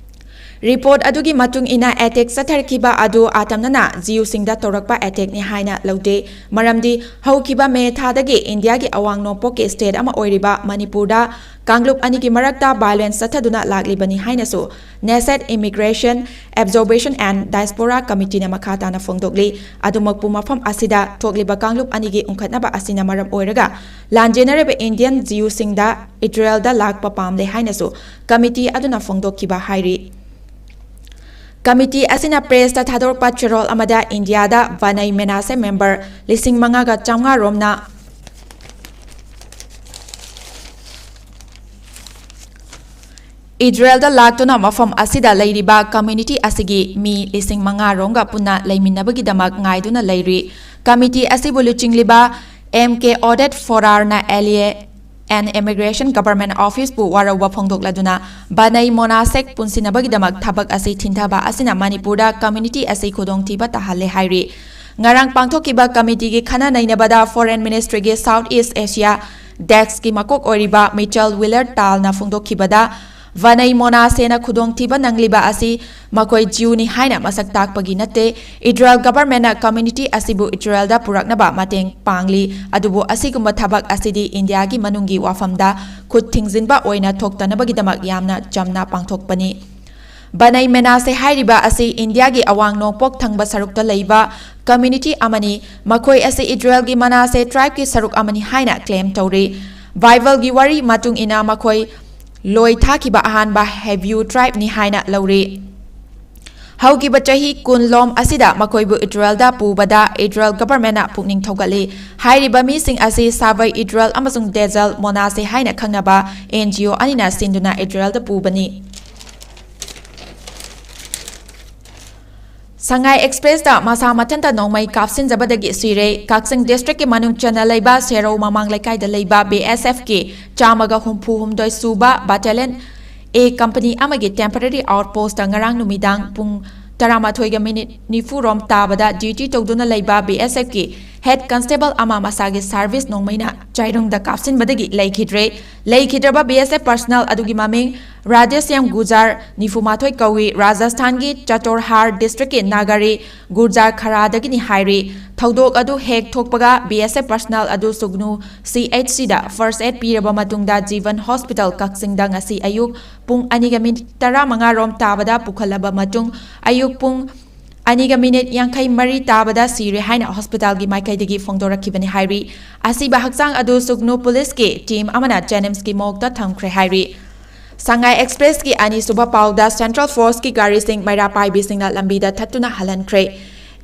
Report ꯑꯗꯨꯒꯤ ꯃꯇꯨꯡ ꯏꯟꯅ, attack ꯆꯠꯊꯔꯛꯈꯤꯕ ꯑꯗꯨ ꯑꯇꯝꯅꯅ ꯖꯤꯌꯨꯁꯤꯡꯗ ꯇꯧꯔꯛꯄ attackꯅꯤ ꯍꯥꯏꯅ ꯂꯧꯗꯦ, ꯃꯔꯝꯗꯤ ꯍꯧꯈꯤꯕ ꯃꯦ ꯊꯥꯗꯒꯤ ꯏꯟꯗꯤꯌꯥꯒꯤ ꯑꯋꯥꯡ ꯅꯣꯡꯄꯣꯛꯀꯤ state ꯑꯃ ꯑꯣꯏꯔꯤꯕ ꯃꯅꯤꯄꯨꯔꯗ ꯀꯥꯡꯂꯨꯞ ꯑꯅꯤꯒꯤ ꯃꯔꯛꯇ violence ꯆꯠꯊꯗꯨꯅ ꯂꯥꯛꯂꯤꯕꯅꯤ ꯍꯥꯏꯅꯁꯨ Nascent Immigration, Absorption and Diaspora Committeeꯅ ꯃꯈꯥ ꯇꯥꯅ ꯐꯣꯡꯗꯣꯛꯂꯤ꯫ ꯑꯗꯨꯃꯛꯄꯨ, ꯃꯐꯝ ꯑꯁꯤꯗ ꯊꯣꯛꯂꯤꯕ ꯀꯥꯡꯂꯨꯞ ꯑꯅꯤꯒꯤ ꯎꯪꯈꯠꯅꯕ ꯑꯁꯤꯅ ꯃꯔꯝ ꯑꯣꯏꯔꯒ ꯂꯥꯟꯖꯦꯟꯅꯔꯤꯕ Indian ꯖꯤꯌꯨꯁꯤꯡꯗ ꯏꯖꯔꯦꯜꯗ ꯂꯥꯛꯄ ꯄꯥꯝꯂꯦ ꯍꯥꯏꯅꯁꯨ committee ꯑꯗꯨꯅ ꯐꯣꯡꯗꯣꯛꯈꯤꯕ ꯍꯥꯏꯔꯤ꯫ Committee ꯑꯁꯤꯅ pressꯇ ꯊꯥꯗꯣꯔꯛꯄ ꯆꯦꯔꯣꯜ ꯑꯃꯗ ꯏꯟꯗꯤꯌꯥꯗ ꯕꯅꯩ ꯃꯦꯅꯥꯁꯦ member ꯂꯤꯁꯤꯡ ꯃꯉꯥꯒ ꯆꯥꯝꯃꯉꯥ ꯔꯣꯝꯅ ꯏꯖꯔꯦꯜꯗ ꯂꯥꯛꯇꯨꯅ ꯃꯐꯝ ꯑꯁꯤꯗ ꯂꯩꯔꯤꯕ community ꯑꯁꯤꯒꯤ ꯃꯤ ꯂꯤꯁꯤꯡ ꯃꯉꯥ ꯔꯣꯝꯒ ꯄꯨꯟꯅ ꯂꯩꯃꯤꯟꯅꯕꯒꯤꯗꯃꯛ ꯉꯥꯏꯗꯨꯅ ꯂꯩꯔꯤ꯫ Committee ꯑꯁꯤꯕꯨ ꯂꯨꯆꯤꯡꯂꯤꯕ M K Oded Forarꯅ L A and Immigration Government Officeꯄꯨ ꯋꯥꯔꯧꯕ ꯐꯣꯡꯗꯣꯛꯂꯗꯨꯅ ꯕꯅꯩ ꯃꯣꯅꯥꯁꯦꯛ ꯄꯨꯟꯁꯤꯟꯅꯕꯒꯤꯗꯃꯛ ꯊꯕꯛ ꯑꯁꯤ ꯊꯤꯟꯊꯕ ꯑꯁꯤꯅ ꯃꯅꯤꯄꯨꯔꯗ community ꯑꯁꯤ ꯈꯨꯗꯣꯡꯊꯤꯕ ꯇꯥꯍꯜꯂꯦ ꯍꯥꯏꯔꯤ꯫ ꯉꯔꯥꯡ ꯄꯥꯡꯊꯣꯛꯈꯤꯕ committeeꯒꯤ ꯈꯟꯅ ꯅꯩꯅꯕꯗ Foreign Ministryꯒꯤ South East Asia deskꯀꯤ ꯃꯀꯣꯛ ꯑꯣꯏꯔꯤꯕ Michel Willard-Taalꯅ ꯐꯣꯡꯗꯣꯛꯈꯤꯕꯗ, ꯕꯅꯩ ꯃꯣꯅꯥꯁꯦꯅ ꯈꯨꯗꯣꯡꯊꯤꯕ ꯅꯪꯂꯤꯕ ꯑꯁꯤ ꯃꯈꯣꯏ ꯖꯤꯌꯨꯅꯤ ꯍꯥꯏꯅ ꯃꯁꯛ ꯇꯥꯛꯄꯒꯤ ꯅꯠꯇꯦ꯫ ꯏꯖꯔꯦꯜ governmentꯅ community ꯑꯁꯤꯕꯨ ꯏꯖꯔꯦꯜꯗ ꯄꯨꯔꯛꯅꯕ ꯃꯇꯦꯡ ꯄꯥꯡꯂꯤ, ꯑꯗꯨꯕꯨ ꯑꯁꯤꯒꯨꯝꯕ ꯊꯕꯛ ꯑꯁꯤꯗꯤ ꯏꯟꯗꯤꯌꯥꯒꯤ ꯃꯅꯨꯡꯒꯤ ꯋꯥꯐꯝꯗ ꯈꯨꯠ ꯊꯤꯡꯖꯤꯟꯕ ꯑꯣꯏꯅ ꯊꯣꯛꯇꯅꯕꯒꯤꯗꯃꯛ ꯌꯥꯝꯅ ꯆꯝꯅ ꯄꯥꯡꯊꯣꯛꯄꯅꯤ꯫ ꯕꯅꯩ ꯃꯦꯅꯥꯁꯦ ꯍꯥꯏꯔꯤꯕ ꯑꯁꯤ ꯏꯟꯗꯤꯌꯥꯒꯤ ꯑꯋꯥꯡ ꯅꯣꯡꯄꯣꯛ ꯊꯪꯕ ꯁꯔꯨꯛꯇ ꯂꯩꯕ community ꯑꯃꯅꯤ꯫ ꯃꯈꯣꯏ ꯑꯁꯤ ꯏꯖꯔꯦꯜꯒꯤ ꯃꯅꯥꯁꯦ tribeꯀꯤ ꯁꯔꯨꯛ ꯑꯃꯅꯤ ꯍꯥꯏꯅ claim ꯇꯧꯔꯤ꯫ Bibleꯒꯤ ꯋꯥꯔꯤ ꯃꯇꯨꯡ ꯏꯟꯅ ꯃꯈꯣꯏ ꯂꯣꯏ ꯊꯥꯈꯤꯕ ꯑꯍꯥꯟꯕ Hebrew tribeꯅꯤ ꯍꯥꯏꯅ ꯂꯧꯔꯤ꯫ ꯍꯧꯈꯤꯕ ꯆꯍꯤ ꯀꯨꯟ ꯂꯣꯝ ꯑꯁꯤꯗ ꯃꯈꯣꯏꯕꯨ ꯏꯖꯔꯦꯜꯗ ꯄꯨꯕꯗ ꯏꯖꯔꯦꯜ governmentꯅ ꯄꯨꯛꯅꯤꯡ ꯊꯧꯒꯠꯂꯤ꯫ ꯍꯥꯏꯔꯤꯕ ꯃꯤꯁꯤꯡ ꯑꯁꯤ Shavei Israel ꯑꯃꯁꯨꯡ Dezel Manasseh ꯍꯥꯏꯅ ꯈꯪꯅꯕ N G O ꯑꯅꯤꯅ ꯁꯤꯟꯗꯨꯅ ꯏꯖꯔꯦꯜꯗ ꯄꯨꯕꯅꯤ꯫ ꯁꯉꯥꯏ Expressꯇ ꯃꯁꯥ ꯃꯊꯟꯇ ꯅꯣꯡꯃꯩ ꯀꯥꯞꯁꯤꯟꯖꯕꯗꯒꯤ ꯁꯤꯔꯦ꯫ ꯀꯛꯆꯤꯡ districtꯀꯤ ꯃꯅꯨꯡ ꯆꯟꯅ ꯂꯩꯕ ꯁꯦꯔꯧ ꯃꯃꯥꯡ ꯂꯩꯀꯥꯏꯗ ꯂꯩꯕ B S Fꯀꯤ ꯆꯥꯝꯃꯒ ꯍꯨꯝꯐꯨ ꯍꯨꯝꯗꯣꯏ ꯁꯨꯕ Battalion A company ꯑꯃꯒꯤ temporary outpostꯇ ꯉꯔꯥꯡ ꯅꯨꯃꯤꯗꯥꯡ ꯄꯨꯡ ꯇꯔꯥꯃꯥꯊꯣꯏꯒ minute ꯅꯤꯐꯨ ꯔꯣꯝ ꯇꯥꯕꯗ duty ꯇꯧꯗꯨꯅ ꯂꯩꯕ B S Fꯀꯤ ꯍꯦꯗ ꯀꯟꯁꯇꯦꯕꯜ ꯑꯃ ꯃꯁꯥꯒꯤ ꯁꯥꯔꯚꯤꯁ ꯅꯣꯡꯃꯩꯅ ꯆꯥꯏꯔꯨꯡꯗ ꯀꯥꯞꯁꯤꯟꯕꯗꯒꯤ ꯂꯩꯈꯤꯗ꯭ꯔꯦ꯫ ꯂꯩꯈꯤꯗ꯭ꯔꯕ ꯕꯤ ꯑꯦꯁ ꯑꯦꯐ ꯄꯔꯁꯅꯦꯜ ꯑꯗꯨꯒꯤ ꯃꯃꯤꯡ ꯔꯥꯙꯦꯁ꯭ꯌꯥꯝ ꯒꯨꯖꯥꯔ, ꯅꯤꯐꯨ ꯃꯥꯊꯣꯏ ꯀꯧꯏ, ꯔꯥꯖꯁꯊꯥꯟꯒꯤ ꯆꯥꯇꯣꯔꯍꯥꯔ ꯗꯤꯁꯇ꯭ꯔꯤꯛꯀꯤ ꯅꯥꯒꯔꯤ ꯒꯨꯔꯖꯥꯔ ꯈꯔꯥꯗꯒꯤꯅꯤ ꯍꯥꯏꯔꯤ꯫ ꯊꯧꯗꯣꯛ ꯑꯗꯨ ꯍꯦꯛ ꯊꯣꯛꯄꯒ ꯕꯤ ꯑꯦꯁ ꯑꯦꯐ ꯄꯔꯁꯅꯦꯜ ꯑꯗꯨ ꯁꯨꯒꯅꯨ ꯁꯤ ꯑꯩꯆ ꯁꯤꯗ ꯐꯥꯔꯁ ꯑꯦꯗ ꯄꯤꯔꯕ ꯃꯇꯨꯡꯗ ꯖꯤꯕꯟ ꯍꯣꯁꯄꯤꯇꯥꯜ ꯀꯛꯆꯤꯡꯗ ꯉꯁꯤ ꯑꯌꯨꯛ ꯄꯨꯡ ꯑꯅꯤꯒ ꯃꯤꯅꯤꯠ ꯇꯔꯥꯃꯉꯥ ꯔꯣꯝ ꯇꯥꯕꯗ ꯄꯨꯈꯠꯂꯕ ꯃꯇꯨꯡ ꯑꯌꯨꯛ ꯄꯨꯡ ꯑꯅꯤꯒ ꯃꯤꯅꯤꯠ ꯌꯥꯡꯈꯩ ꯃꯔꯤ ꯇꯥꯕꯗ ꯁꯤꯔꯦ ꯍꯥꯏꯅ ꯍꯣꯁꯄꯤꯇꯥꯜꯒꯤ ꯃꯥꯏꯀꯩꯗꯒꯤ ꯐꯣꯡꯗꯣꯔꯛꯈꯤꯕꯅꯤ ꯍꯥꯏꯔꯤ꯫ ꯑꯁꯤꯕ ꯍꯛꯆꯥꯡ ꯑꯗꯨ ꯁꯨꯒꯅꯨ ꯄꯨꯂꯤꯁꯀꯤ ꯇꯤꯝ ꯑꯃꯅ ꯖꯦꯅꯤꯝꯁꯀꯤ ꯃꯣꯔꯒꯇ ꯊꯝꯈ꯭ꯔꯦ ꯍꯥꯏꯔꯤ꯫ ꯁꯉꯥꯏ ꯑꯦꯛꯁꯄ꯭ꯔꯦꯁꯀꯤ ꯑꯅꯤꯁꯨꯕ ꯄꯥꯎꯗ ꯁꯦꯟꯇ꯭ꯔꯦꯜ ꯐꯣꯔꯁꯀꯤ ꯒꯥꯔꯤꯁꯤꯡ ꯃꯩꯔꯥ ꯄꯥꯏꯕꯤꯁꯤꯡꯅ ꯂꯝꯕꯤꯗ ꯊꯠꯇꯨꯅ ꯍꯜꯍꯟꯈ꯭ꯔꯦ꯫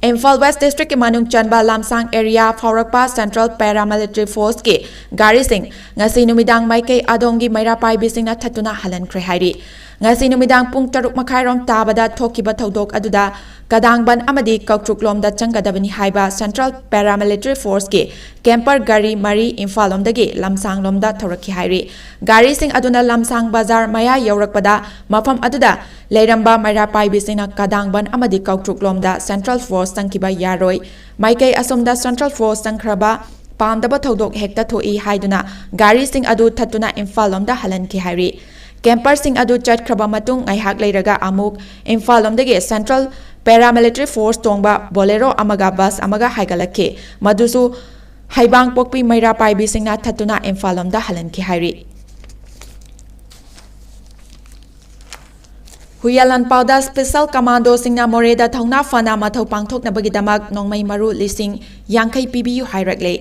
ꯏꯝꯐꯥꯜ ꯋꯦꯁ ꯗꯤꯁꯇ꯭ꯔꯤꯛꯀꯤ ꯃꯅꯨꯡ ꯆꯟꯕ ꯂꯝꯁꯥꯡ ꯑꯦꯔꯤꯌꯥ ꯐꯥꯎꯔꯛꯄ ꯁꯦꯟꯇ꯭ꯔꯦꯜ ꯄꯦꯔꯥꯃꯤꯂꯤꯇꯔꯤ ꯐꯣꯔꯁꯀꯤ ꯒꯥꯔꯤꯁꯤꯡ ꯉꯁꯤ ꯅꯨꯃꯤꯗꯥꯡ ꯃꯥꯏꯀꯩ ꯑꯗꯣꯝꯒꯤ ꯃꯩꯔꯥ ꯄꯥꯏꯕꯤꯁꯤꯡꯅ ꯊꯠꯇꯨꯅ ꯍꯜꯍꯟꯈ꯭ꯔꯦ ꯍꯥꯏꯔꯤ꯫ ꯉꯁꯤ ꯅꯨꯃꯤꯗꯥꯡ ꯄꯨꯡ ꯇꯔꯨꯛ ꯃꯈꯥꯏꯔꯣꯝ ꯇꯥꯕꯗ ꯊꯣꯛꯈꯤꯕ ꯊꯧꯗꯣꯛ ꯑꯗꯨꯗ ꯀꯗꯥꯡꯕꯟ ꯑꯃꯗꯤ ꯀꯧꯇ꯭ꯔꯨꯛꯂꯣꯝꯗ ꯆꯪꯒꯗꯕꯅꯤ ꯍꯥꯏꯕ ꯁꯦꯟꯇ꯭ꯔꯦꯜ ꯄꯦꯔꯥꯃꯤꯂꯤꯇꯔꯤ ꯐꯣꯔꯁꯀꯤ ꯀꯦꯝꯄꯔ ꯒꯥꯔꯤ ꯃꯔꯤ ꯏꯝꯐꯥꯜꯂꯣꯝꯗꯒꯤ ꯂꯝꯁꯥꯡꯂꯣꯝꯗ ꯊꯧꯔꯛꯈꯤ ꯍꯥꯏꯔꯤ꯫ ꯒꯥꯔꯤꯁꯤꯡ ꯑꯗꯨꯅ ꯂꯝꯁꯥꯡ ꯕꯖꯥꯔ ꯃꯌꯥ ꯌꯧꯔꯛꯄꯗ ꯃꯐꯝ ꯑꯗꯨꯗ ꯂꯩꯔꯝꯕ ꯃꯩꯔꯥ ꯄꯥꯏꯕꯤꯁꯤꯡꯅ ꯀꯗꯥꯡꯕꯟ ꯑꯃꯗꯤ ꯀꯧꯇ꯭ꯔꯨꯛꯂꯣꯝꯗ ꯁꯦꯟꯇ꯭ꯔꯦꯜ ꯐꯣꯔꯁ ꯆꯪꯈꯤꯕ ꯌꯥꯔꯣꯏ, ꯃꯥꯏꯀꯩ ꯑꯁꯣꯝꯗ ꯁꯦꯟꯇ꯭ꯔꯦꯜ ꯐꯣꯔꯁ ꯆꯪꯈ꯭ꯔꯕ ꯄꯥꯝꯗꯕ ꯊꯧꯗꯣꯛ ꯍꯦꯛꯇ ꯊꯣꯛꯏ ꯍꯥꯏꯗꯨꯅ ꯒꯥꯔꯤꯁꯤꯡ ꯑꯗꯨ ꯊꯠꯇꯨꯅ ꯏꯝꯐꯥꯜꯂꯣꯝꯗ ꯍꯜꯍꯟꯈꯤ ꯍꯥꯏꯔꯤ꯫ ꯀꯦꯝꯄꯔꯁꯤꯡ ꯑꯗꯨ ꯆꯠꯈ꯭ꯔꯕ ꯃꯇꯨꯡ ꯉꯥꯏꯍꯥꯛ ꯂꯩꯔꯒ ꯑꯃꯨꯛ ꯏꯝꯐꯥꯜꯂꯣꯝꯗꯒꯤ ꯁꯦꯟꯇ꯭ꯔꯦꯜ ꯄꯦꯔꯥꯃꯤꯂꯤꯇꯔꯤ ꯐꯣꯔꯁ ꯇꯣꯡꯕ ꯕꯣꯂꯦꯔꯣ ꯑꯃꯒ ꯕꯁ ꯑꯃꯒ ꯍꯥꯏꯒꯠꯂꯛꯈꯤ꯫ ꯃꯗꯨꯁꯨ ꯍꯩꯕꯥꯡꯄꯣꯛꯄꯤ ꯃꯩꯔꯥ ꯄꯥꯏꯕꯤꯁꯤꯡꯅ ꯊꯠꯇꯨꯅ ꯏꯝꯐꯥꯜꯂꯣꯝꯗ ꯍꯜꯍꯟꯈꯤ ꯍꯥꯏꯔꯤ꯫ ꯍꯨꯏꯌꯥꯂꯥꯟꯄꯥꯎꯗ ꯁ꯭ꯄꯦꯁꯦꯜ ꯀꯃꯥꯟꯗꯣꯁꯤꯡꯅ ꯃꯣꯔꯦꯗ ꯊꯧꯅꯥ ꯐꯅ ꯃꯊꯧ ꯄꯥꯡꯊꯣꯛꯅꯕꯒꯤꯗꯃꯛ ꯅꯣꯡꯃꯩ ꯃꯔꯨ ꯂꯤꯁꯤꯡ ꯌꯥꯡꯈꯩ ꯄꯤꯕꯤꯌꯨ ꯍꯥꯏꯔꯛꯂꯦ꯫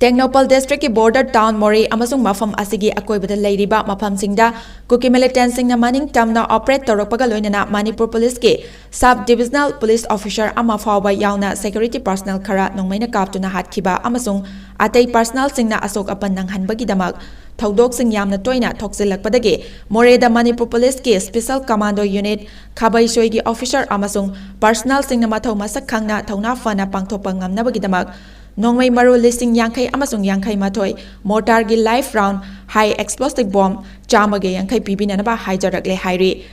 ꯇꯦꯡꯅꯧꯄꯜ ꯗꯤꯁꯇ꯭ꯔꯤꯛꯀꯤ ꯕꯣꯔꯗꯔ ꯇꯥꯎꯟ ꯃꯣꯔꯦ ꯑꯃꯁꯨꯡ ꯃꯐꯝ ꯑꯁꯤꯒꯤ ꯑꯀꯣꯏꯕꯗ ꯂꯩꯔꯤꯕ ꯃꯐꯝꯁꯤꯡꯗ ꯀꯨꯀꯤ ꯃꯤꯂꯤꯇꯦꯟꯁꯤꯡꯅ ꯃꯅꯤꯡ ꯇꯝꯅ ꯑꯣꯄꯔꯦꯠ ꯇꯧꯔꯛꯄꯒ ꯂꯣꯏꯅꯅ ꯃꯅꯤꯄꯨꯔ ꯄꯨꯂꯤꯁꯀꯤ ꯁꯕ ꯗꯤꯕꯤꯖꯅꯦꯜ ꯄꯨꯂꯤꯁ ꯑꯣꯐꯤꯁꯔ ꯑꯃ ꯐꯥꯎꯕ ꯌꯥꯎꯅ ꯁꯦꯀ꯭ꯌꯨꯔꯤꯇꯤ ꯄꯔꯁꯅꯦꯜ ꯈꯔ ꯅꯣꯡꯃꯩꯅ ꯀꯥꯞꯇꯨꯅ ꯍꯥꯠꯈꯤꯕ ꯑꯃꯁꯨꯡ ꯑꯇꯩ ꯄꯔꯁꯅꯦꯜꯁꯤꯡꯅ ꯑꯁꯣꯛ ꯑꯄꯟ ꯅꯪꯍꯟꯕꯒꯤꯗꯃꯛ ꯊꯧꯗꯣꯛꯁꯤꯡ ꯌꯥꯝꯅ ꯇꯣꯏꯅ ꯊꯣꯛꯆꯤꯜꯂꯛꯄꯗꯒꯤ ꯃꯣꯔꯦꯗ ꯃꯅꯤꯄꯨꯔ ꯄꯨꯂꯤꯁꯀꯤ ꯁ꯭ꯄꯦꯁꯦꯜ ꯀꯃꯥꯟꯗꯣ ꯌꯨꯅꯤꯠ ꯈꯥꯕꯩꯁꯣꯏꯒꯤ ꯑꯣꯐꯤꯁꯔ ꯑꯃꯁꯨꯡ ꯄꯔꯁꯅꯦꯜꯁꯤꯡꯅ ꯃꯊꯧ ꯃꯁꯛ ꯈꯪꯅ ꯊꯧꯅꯥ ꯐꯅ ꯄꯥꯡꯊꯣꯛꯄ ꯉꯝꯅꯕꯒꯤꯗꯃꯛ ꯅꯣꯡꯃꯩ ꯃꯔꯨ ꯂꯤꯁꯤꯡ ꯌꯥꯡꯈꯩ ꯑꯃꯁꯨꯡ ꯌꯥꯡꯈꯩ ꯃꯥꯊꯣꯏ, ꯃꯣꯔꯇꯥꯔꯒꯤ ꯂꯥꯏꯐ ꯔꯥꯎꯟ, ꯍꯥꯏ ꯑꯦꯛꯁꯄ꯭ꯂꯣꯁꯤꯚ ꯕꯣꯝ ꯆꯥꯝꯃꯒ ꯌꯥꯡꯈꯩ ꯄꯤꯕꯤꯅꯅꯕ ꯍꯥꯏꯖꯔꯛꯂꯦ ꯍꯥꯏꯔꯤ꯫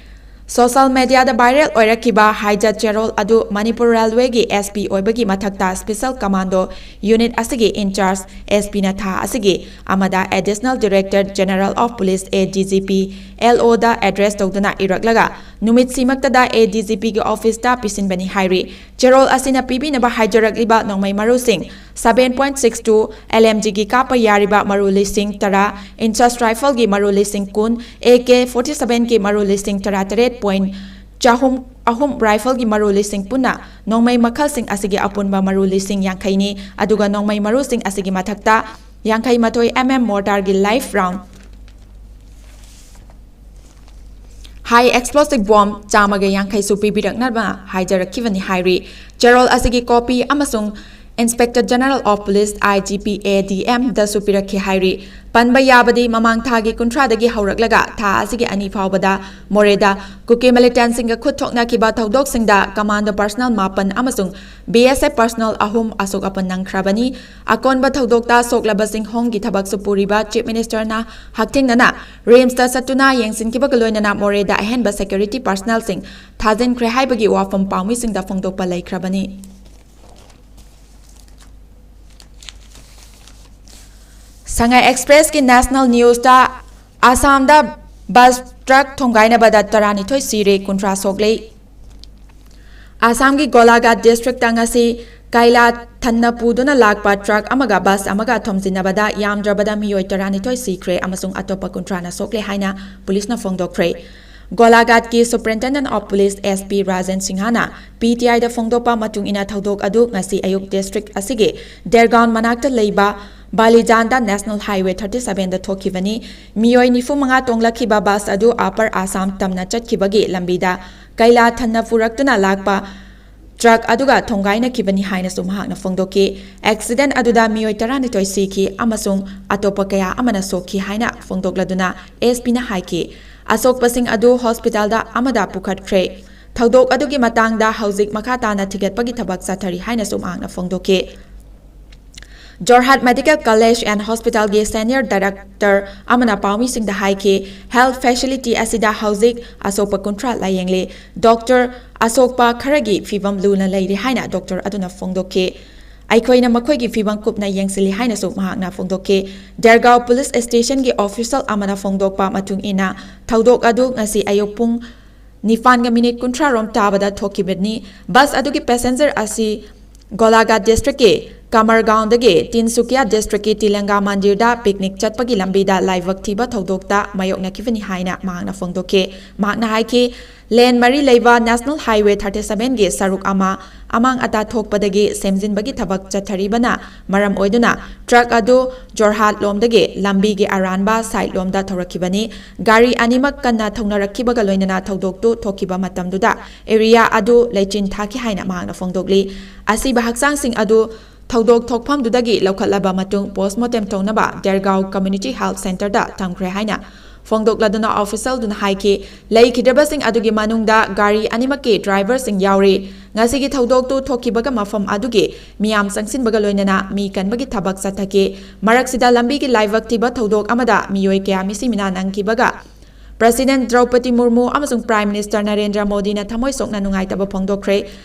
Social mediaꯗ viral ꯑꯣꯏꯔꯛꯈꯤꯕ ꯍꯥꯏꯖ ꯆꯦꯔꯣꯜ ꯑꯗꯨ ꯃꯅꯤꯄꯨꯔ ꯔꯦꯜꯋꯦꯒꯤ S P ꯑꯣꯏꯕꯒꯤ ꯃꯊꯛꯇ Special Commando Unit ꯑꯁꯤꯒꯤ in-charge S Pꯅ ꯊꯥ ꯑꯁꯤꯒꯤ ꯑꯃꯗ Additional Director General of Police, A D G P, L O the address ꯇꯧꯗꯨꯅ ꯏꯔꯛꯂꯒ ꯅꯨꯃꯤꯠꯁꯤꯃꯛꯇꯗ A D G Pꯒꯤ officeꯇ ꯄꯤꯁꯤꯟꯕꯅꯤ ꯍꯥꯏꯔꯤ꯫ ꯆꯦꯔꯣꯜ ꯑꯁꯤꯅ ꯄꯤꯕꯤꯅꯕ ꯍꯥꯏꯖꯔꯛꯂꯤꯕ ꯅꯣꯡꯃꯩ ꯃꯔꯨꯁꯤꯡ seven point six two L M Gꯒꯤ ꯀꯥꯞꯄ ꯌꯥꯔꯤꯕ ꯃꯔꯨ ꯂꯤꯁꯤꯡ ꯇꯔꯥ, in-charge rifleꯒꯤ ꯃꯔꯨ ꯂꯤꯁꯤꯡ ꯀꯨꯟ, A K forty sevenꯒꯤ ꯃꯔꯨ ꯂꯤꯁꯤꯡ ꯇꯔꯥ ꯇꯔꯦꯠ point ꯆꯍꯨꯝ ꯑꯍꯨꯝ, rifleꯒꯤ ꯃꯔꯨ ꯂꯤꯁꯤꯡ ꯄꯨꯟꯅ ꯅꯣꯡꯃꯩ ꯃꯈꯜꯁꯤꯡ ꯑꯁꯤꯒꯤ ꯑꯄꯨꯟꯕ ꯃꯔꯨ ꯂꯤꯁꯤꯡ ꯌꯥꯡꯈꯩꯅꯤ꯫ ꯑꯗꯨꯒ ꯅꯣꯡꯃꯩ ꯃꯔꯨꯁꯤꯡ ꯑꯁꯤꯒꯤ ꯃꯊꯛꯇ ꯌꯥꯡꯈꯩ ꯃꯥꯊꯣꯏ MM mortarꯒꯤ live round, high explosive bomb ꯆꯥꯝꯃꯒ ꯌꯥꯡꯈꯩꯁꯨ ꯄꯤꯕꯤꯔꯛꯅꯕ ꯍꯥꯏꯖꯔꯛꯈꯤꯕꯅꯤ ꯍꯥꯏꯔꯤ꯫ ꯆꯦꯔꯣꯜ ꯑꯁꯤꯒꯤ copy ꯑꯃꯁꯨꯡ Inspector General of Police, I G P, A D M ꯗꯁꯨ ꯄꯤꯔꯛꯈꯤ ꯍꯥꯏꯔꯤ꯫ ꯄꯟꯕ ꯌꯥꯕꯗꯤ ꯃꯃꯥꯡ ꯊꯥꯒꯤ ꯀꯨꯟꯊ꯭ꯔꯥꯗꯒꯤ ꯍꯧꯔꯛꯂꯒ ꯊꯥ ꯑꯁꯤꯒꯤ ꯑꯅꯤ ꯐꯥꯎꯕꯗ ꯃꯣꯔꯦꯗ ꯀꯨꯀꯤ militantꯁꯤꯡꯒ ꯈꯨꯠ ꯊꯣꯛꯅꯈꯤꯕ ꯊꯧꯗꯣꯛꯁꯤꯡꯗ commando personnel ꯃꯥꯄꯟ ꯑꯃꯁꯨꯡ B S F personnel ꯑꯍꯨꯝ ꯑꯁꯣꯛ ꯑꯄꯟ ꯅꯪꯈ꯭ꯔꯕꯅꯤ꯫ ꯑꯀꯣꯟꯕ ꯊꯧꯗꯣꯛꯇ ꯁꯣꯛꯂꯕꯁꯤꯡ ꯍꯣꯝꯒꯤ ꯊꯕꯛꯁꯨ ꯄꯨꯔꯤꯕ Chief Ministerꯅ ꯍꯛꯊꯦꯡꯅꯅ RIMSꯇ ꯆꯠꯇꯨꯅ ꯌꯦꯡꯁꯤꯟꯈꯤꯕꯒ ꯂꯣꯏꯅꯅ ꯃꯣꯔꯦꯗ ꯑꯍꯦꯟꯕ security personnelꯁꯤꯡ ꯊꯥꯖꯤꯟꯈ꯭ꯔꯦ ꯍꯥꯏꯕꯒꯤ ꯋꯥꯐꯝ ꯄꯥꯎꯃꯤꯁꯤꯡꯗ ꯐꯣꯡꯗꯣꯛꯄ ꯂꯩꯈ꯭ꯔꯕꯅꯤ꯫ ꯁꯉꯥꯏ Expressꯀꯤ national newsꯇ ꯑꯁꯥꯝꯗ bus truck ꯊꯣꯝꯒꯥꯏꯅꯕꯗ ꯇꯔꯥꯅꯤꯊꯣꯏ ꯁꯤꯔꯦ, ꯀꯨꯟꯊ꯭ꯔꯥ ꯁꯣꯛꯂꯦ꯫ ꯑꯁꯥꯝꯒꯤ ꯒꯣꯂꯥꯘꯥꯠ districtꯇ ꯉꯁꯤ ꯀꯩꯂꯥ ꯊꯟꯅ ꯄꯨꯗꯨꯅ ꯂꯥꯛꯄ truck ꯑꯃꯒ bus ꯑꯃꯒ ꯊꯣꯝꯖꯤꯟꯅꯕꯗ ꯌꯥꯝꯗ꯭ꯔꯕꯗ ꯃꯤꯑꯣꯏ ꯇꯔꯥꯅꯤꯊꯣꯏ ꯁꯤꯈ꯭ꯔꯦ ꯑꯃꯁꯨꯡ ꯑꯇꯣꯞꯄ ꯀꯨꯟꯊ꯭ꯔꯥꯅ ꯁꯣꯛꯂꯦ ꯍꯥꯏꯅ ꯄꯨꯂꯤꯁꯅ ꯐꯣꯡꯗꯣꯛꯈ꯭ꯔꯦ꯫ ꯒꯣꯂꯥꯘꯥꯠꯀꯤ Superintendent of Police, S P Rajen ꯁꯤꯡꯍꯅ P T Iꯗ ꯐꯣꯡꯗꯣꯛꯄ ꯃꯇꯨꯡ ꯏꯟꯅ ꯊꯧꯗꯣꯛ ꯑꯗꯨ ꯉꯁꯤ ꯑꯌꯨꯛ district ꯑꯁꯤꯒꯤ ꯗꯦꯔꯒꯥꯎꯟ ꯃꯅꯥꯛꯇ ꯂꯩꯕ ꯕꯥꯂꯤꯖꯥꯟꯗ National Highway thirty sevenꯗ ꯊꯣꯛꯈꯤꯕꯅꯤ꯫ ꯃꯤꯑꯣꯏ ꯅꯤꯐꯨ ꯃꯉꯥ ꯇꯣꯡꯂꯛꯈꯤꯕ bus ꯑꯗꯨ Upper Assam ꯇꯝꯅ ꯆꯠꯈꯤꯕꯒꯤ ꯂꯝꯕꯤꯗ ꯀꯩꯂꯥ ꯊꯟꯅ ꯄꯨꯔꯛꯇꯨꯅ ꯂꯥꯛꯄ truck ꯑꯗꯨꯒ ꯊꯣꯝꯒꯥꯏꯅꯈꯤꯕꯅꯤ ꯍꯥꯏꯅꯁꯨ ꯃꯍꯥꯛꯅ ꯐꯣꯡꯗꯣꯛꯈꯤ꯫ Accident ꯑꯗꯨꯗ ꯃꯤꯑꯣꯏ ꯇꯔꯥꯅꯤꯊꯣꯏ ꯁꯤꯈꯤ ꯑꯃꯁꯨꯡ ꯑꯇꯣꯞꯄ ꯀꯌꯥ ꯑꯃꯅ ꯁꯣꯛꯈꯤ ꯍꯥꯏꯅ ꯐꯣꯡꯗꯣꯛꯂꯗꯨꯅ S Pꯅ ꯍꯥꯏꯈꯤ, ꯑꯁꯣꯛꯄꯁꯤꯡ ꯑꯗꯨ hospitalꯗ ꯑꯃꯗ ꯄꯨꯈꯠꯈ꯭ꯔꯦ꯫ ꯊꯧꯗꯣꯛ ꯑꯗꯨꯒꯤ ꯃꯇꯥꯡꯗ ꯍꯧꯖꯤꯛ ꯃꯈꯥ ꯇꯥꯅ ꯊꯤꯒꯠꯄꯒꯤ ꯊꯕꯛ ꯆꯠꯊꯔꯤ ꯍꯥꯏꯅꯁꯨ ꯃꯍꯥꯛꯅ ꯐꯣꯡꯗꯣꯛꯈꯤ꯫ Jorhat Medical College and Hospitalꯒꯤ Senior Director ꯑꯃꯅ ꯄꯥꯎꯃꯤꯁꯤꯡꯗ ꯍꯥꯏꯈꯤ, health facility ꯑꯁꯤꯗ ꯍꯧꯖꯤꯛ ꯑꯁꯣꯛꯄ ꯀꯨꯟꯊ꯭ꯔꯥ ꯂꯥꯌꯦꯡꯂꯤ꯫ ꯗꯣꯛꯇꯔ ꯑꯁꯣꯛꯄ ꯈꯔꯒꯤ ꯐꯤꯚꯝ ꯂꯨꯅ ꯂꯩꯔꯤ ꯍꯥꯏꯅ ꯗꯣꯛꯇꯔ ꯑꯗꯨꯅ ꯐꯣꯡꯗꯣꯛꯈꯤ꯫ ꯑꯩꯈꯣꯏꯅ ꯃꯈꯣꯏꯒꯤ ꯐꯤꯚꯝ ꯀꯨꯞꯅ ꯌꯦꯡꯁꯤꯜꯂꯤ ꯍꯥꯏꯅꯁꯨ ꯃꯍꯥꯛꯅ ꯐꯣꯡꯗꯣꯛꯈꯤ꯫ ꯗꯦꯔꯒꯥꯎ ꯄꯨꯂꯤꯁ ꯁ꯭ꯇꯦꯁꯟꯒꯤ ꯑꯣꯐꯤꯁꯤꯌꯦꯜ ꯑꯃꯅ ꯐꯣꯡꯗꯣꯛꯄ ꯃꯇꯨꯡ ꯏꯟꯅ, ꯊꯧꯗꯣꯛ ꯑꯗꯨ ꯉꯁꯤ ꯑꯌꯨꯛ ꯄꯨꯡ ꯅꯤꯄꯥꯟꯒ ꯃꯤꯅꯤꯠ ꯀꯨꯟꯊ꯭ꯔꯥ ꯔꯣꯝ ꯇꯥꯕꯗ ꯊꯣꯛꯈꯤꯕꯅꯤ꯫ ꯕꯁ ꯑꯗꯨꯒꯤ ꯄꯦꯁꯦꯟꯖꯔ ꯑꯁꯤ ꯒꯣꯂꯥꯘꯥꯠ ꯗꯤꯁꯇ꯭ꯔꯤꯛꯀꯤ ꯀꯃꯔꯒꯥꯎꯟꯗꯒꯤ ꯇꯤꯟꯁꯨꯀꯤꯌꯥ ꯗꯤꯁꯇ꯭ꯔꯤꯛꯀꯤ ꯇꯤꯂꯪꯒꯥ ꯃꯟꯗꯤꯔꯗ ꯄꯤꯛꯅꯤꯛ ꯆꯠꯄꯒꯤ ꯂꯝꯕꯤꯗ ꯂꯥꯏꯕꯛ ꯊꯤꯕ ꯊꯧꯗꯣꯛꯇ ꯃꯥꯌꯣꯛꯅꯈꯤꯕꯅꯤ ꯍꯥꯏꯅ ꯃꯍꯥꯛꯅ ꯐꯣꯡꯗꯣꯛꯈꯤ꯫ ꯃꯍꯥꯛꯅ ꯍꯥꯏꯈꯤ, ꯂꯦꯟ ꯃꯔꯤ ꯂꯩꯕ National Highway thirty sevenꯒꯤ ꯁꯔꯨꯛ ꯑꯃ ꯑꯃꯥꯡ ꯑꯇꯥ ꯊꯣꯛꯄꯗꯒꯤ ꯁꯦꯝꯖꯤꯟꯕꯒꯤ ꯊꯕꯛ ꯆꯠꯊꯔꯤꯕꯅ ꯃꯔꯝ ꯑꯣꯏꯗꯨꯅ ꯇ꯭ꯔꯛ ꯑꯗꯨ ꯖꯣꯔꯍꯥꯠ ꯂꯣꯝꯗꯒꯤ ꯂꯝꯕꯤꯒꯤ ꯑꯔꯥꯟꯕ ꯁꯥꯏꯠ ꯂꯣꯝꯗ ꯊꯧꯔꯛꯈꯤꯕꯅꯤ꯫ ꯒꯥꯔꯤ ꯑꯅꯤꯃꯛ ꯀꯟꯅ ꯊꯧꯅꯔꯛꯈꯤꯕꯒ ꯂꯣꯏꯅꯅ ꯊꯧꯗꯣꯛꯇꯨ ꯊꯣꯛꯈꯤꯕ ꯃꯇꯝꯗꯨꯗ ꯑꯦꯔꯤꯌꯥ ꯑꯗꯨ ꯂꯩꯆꯤꯟ ꯊꯥꯈꯤ ꯍꯥꯏꯅ ꯃꯍꯥꯛꯅ ꯐꯣꯡꯗꯣꯛꯂꯤ꯫ ꯑꯁꯤꯕ ꯍꯛꯆꯥꯡꯁꯤꯡ ꯑꯗꯨ ꯊꯧꯗꯣꯛ ꯊꯣꯛꯐꯝꯗꯨꯗꯒꯤ ꯂꯧꯈꯠꯂꯕ ꯃꯇꯨꯡ ꯄꯣꯁꯃꯣꯔꯇꯦꯝ ꯇꯧꯅꯕ ꯗꯦꯔꯒꯥꯎ ꯀꯝꯃ꯭ꯌꯨꯅꯤꯇꯤ ꯍꯦꯜꯊ ꯁꯦꯟꯇꯔꯗ ꯊꯝꯈ꯭ꯔꯦ ꯍꯥꯏꯅ ꯐꯣꯡꯗꯣꯛꯂꯗꯨꯅ ꯑꯣꯐꯤꯁꯤꯌꯦꯜꯗꯨꯅ ꯍꯥꯏꯈꯤ꯫ ꯂꯩꯈꯤꯗ꯭ꯔꯕꯁꯤꯡ ꯑꯗꯨꯒꯤ ꯃꯅꯨꯡꯗ ꯒꯥꯔꯤ ꯑꯅꯤꯃꯛꯀꯤ ꯗ꯭ꯔꯥꯏꯚꯔꯁꯤꯡ ꯌꯥꯎꯔꯤ꯫ ꯉꯁꯤꯒꯤ ꯊꯧꯗꯣꯛꯇꯨ ꯊꯣꯛꯈꯤꯕꯒ ꯃꯐꯝ ꯑꯗꯨꯒꯤ ꯃꯤꯌꯥꯝ ꯆꯪꯁꯤꯟꯕꯒ ꯂꯣꯏꯅꯅ ꯃꯤ ꯀꯟꯕꯒꯤ ꯊꯕꯛ ꯆꯠꯊꯈꯤ꯫ ꯃꯔꯛꯁꯤꯗ ꯂꯝꯕꯤꯒꯤ ꯂꯥꯏꯕꯛ ꯊꯤꯕ ꯊꯧꯗꯣꯛ ꯑꯃꯗ ꯃꯤꯑꯣꯏ ꯀꯌꯥ ꯃꯤꯁꯤ ꯃꯤꯅꯥ ꯅꯪꯈꯤꯕꯒ President ꯗ꯭ꯔꯧꯄꯗꯤ ꯃꯨꯔꯃꯨ ꯑꯃꯁꯨꯡ Prime Minister ꯅꯔꯦꯟꯗ꯭ꯔ ꯃꯣꯗꯤꯅ ꯊꯃꯣꯏ ꯁꯣꯛꯅ ꯅꯨꯡꯉꯥꯏꯇꯕ ꯐꯣꯡꯗꯣꯛꯈ꯭ꯔꯦ꯫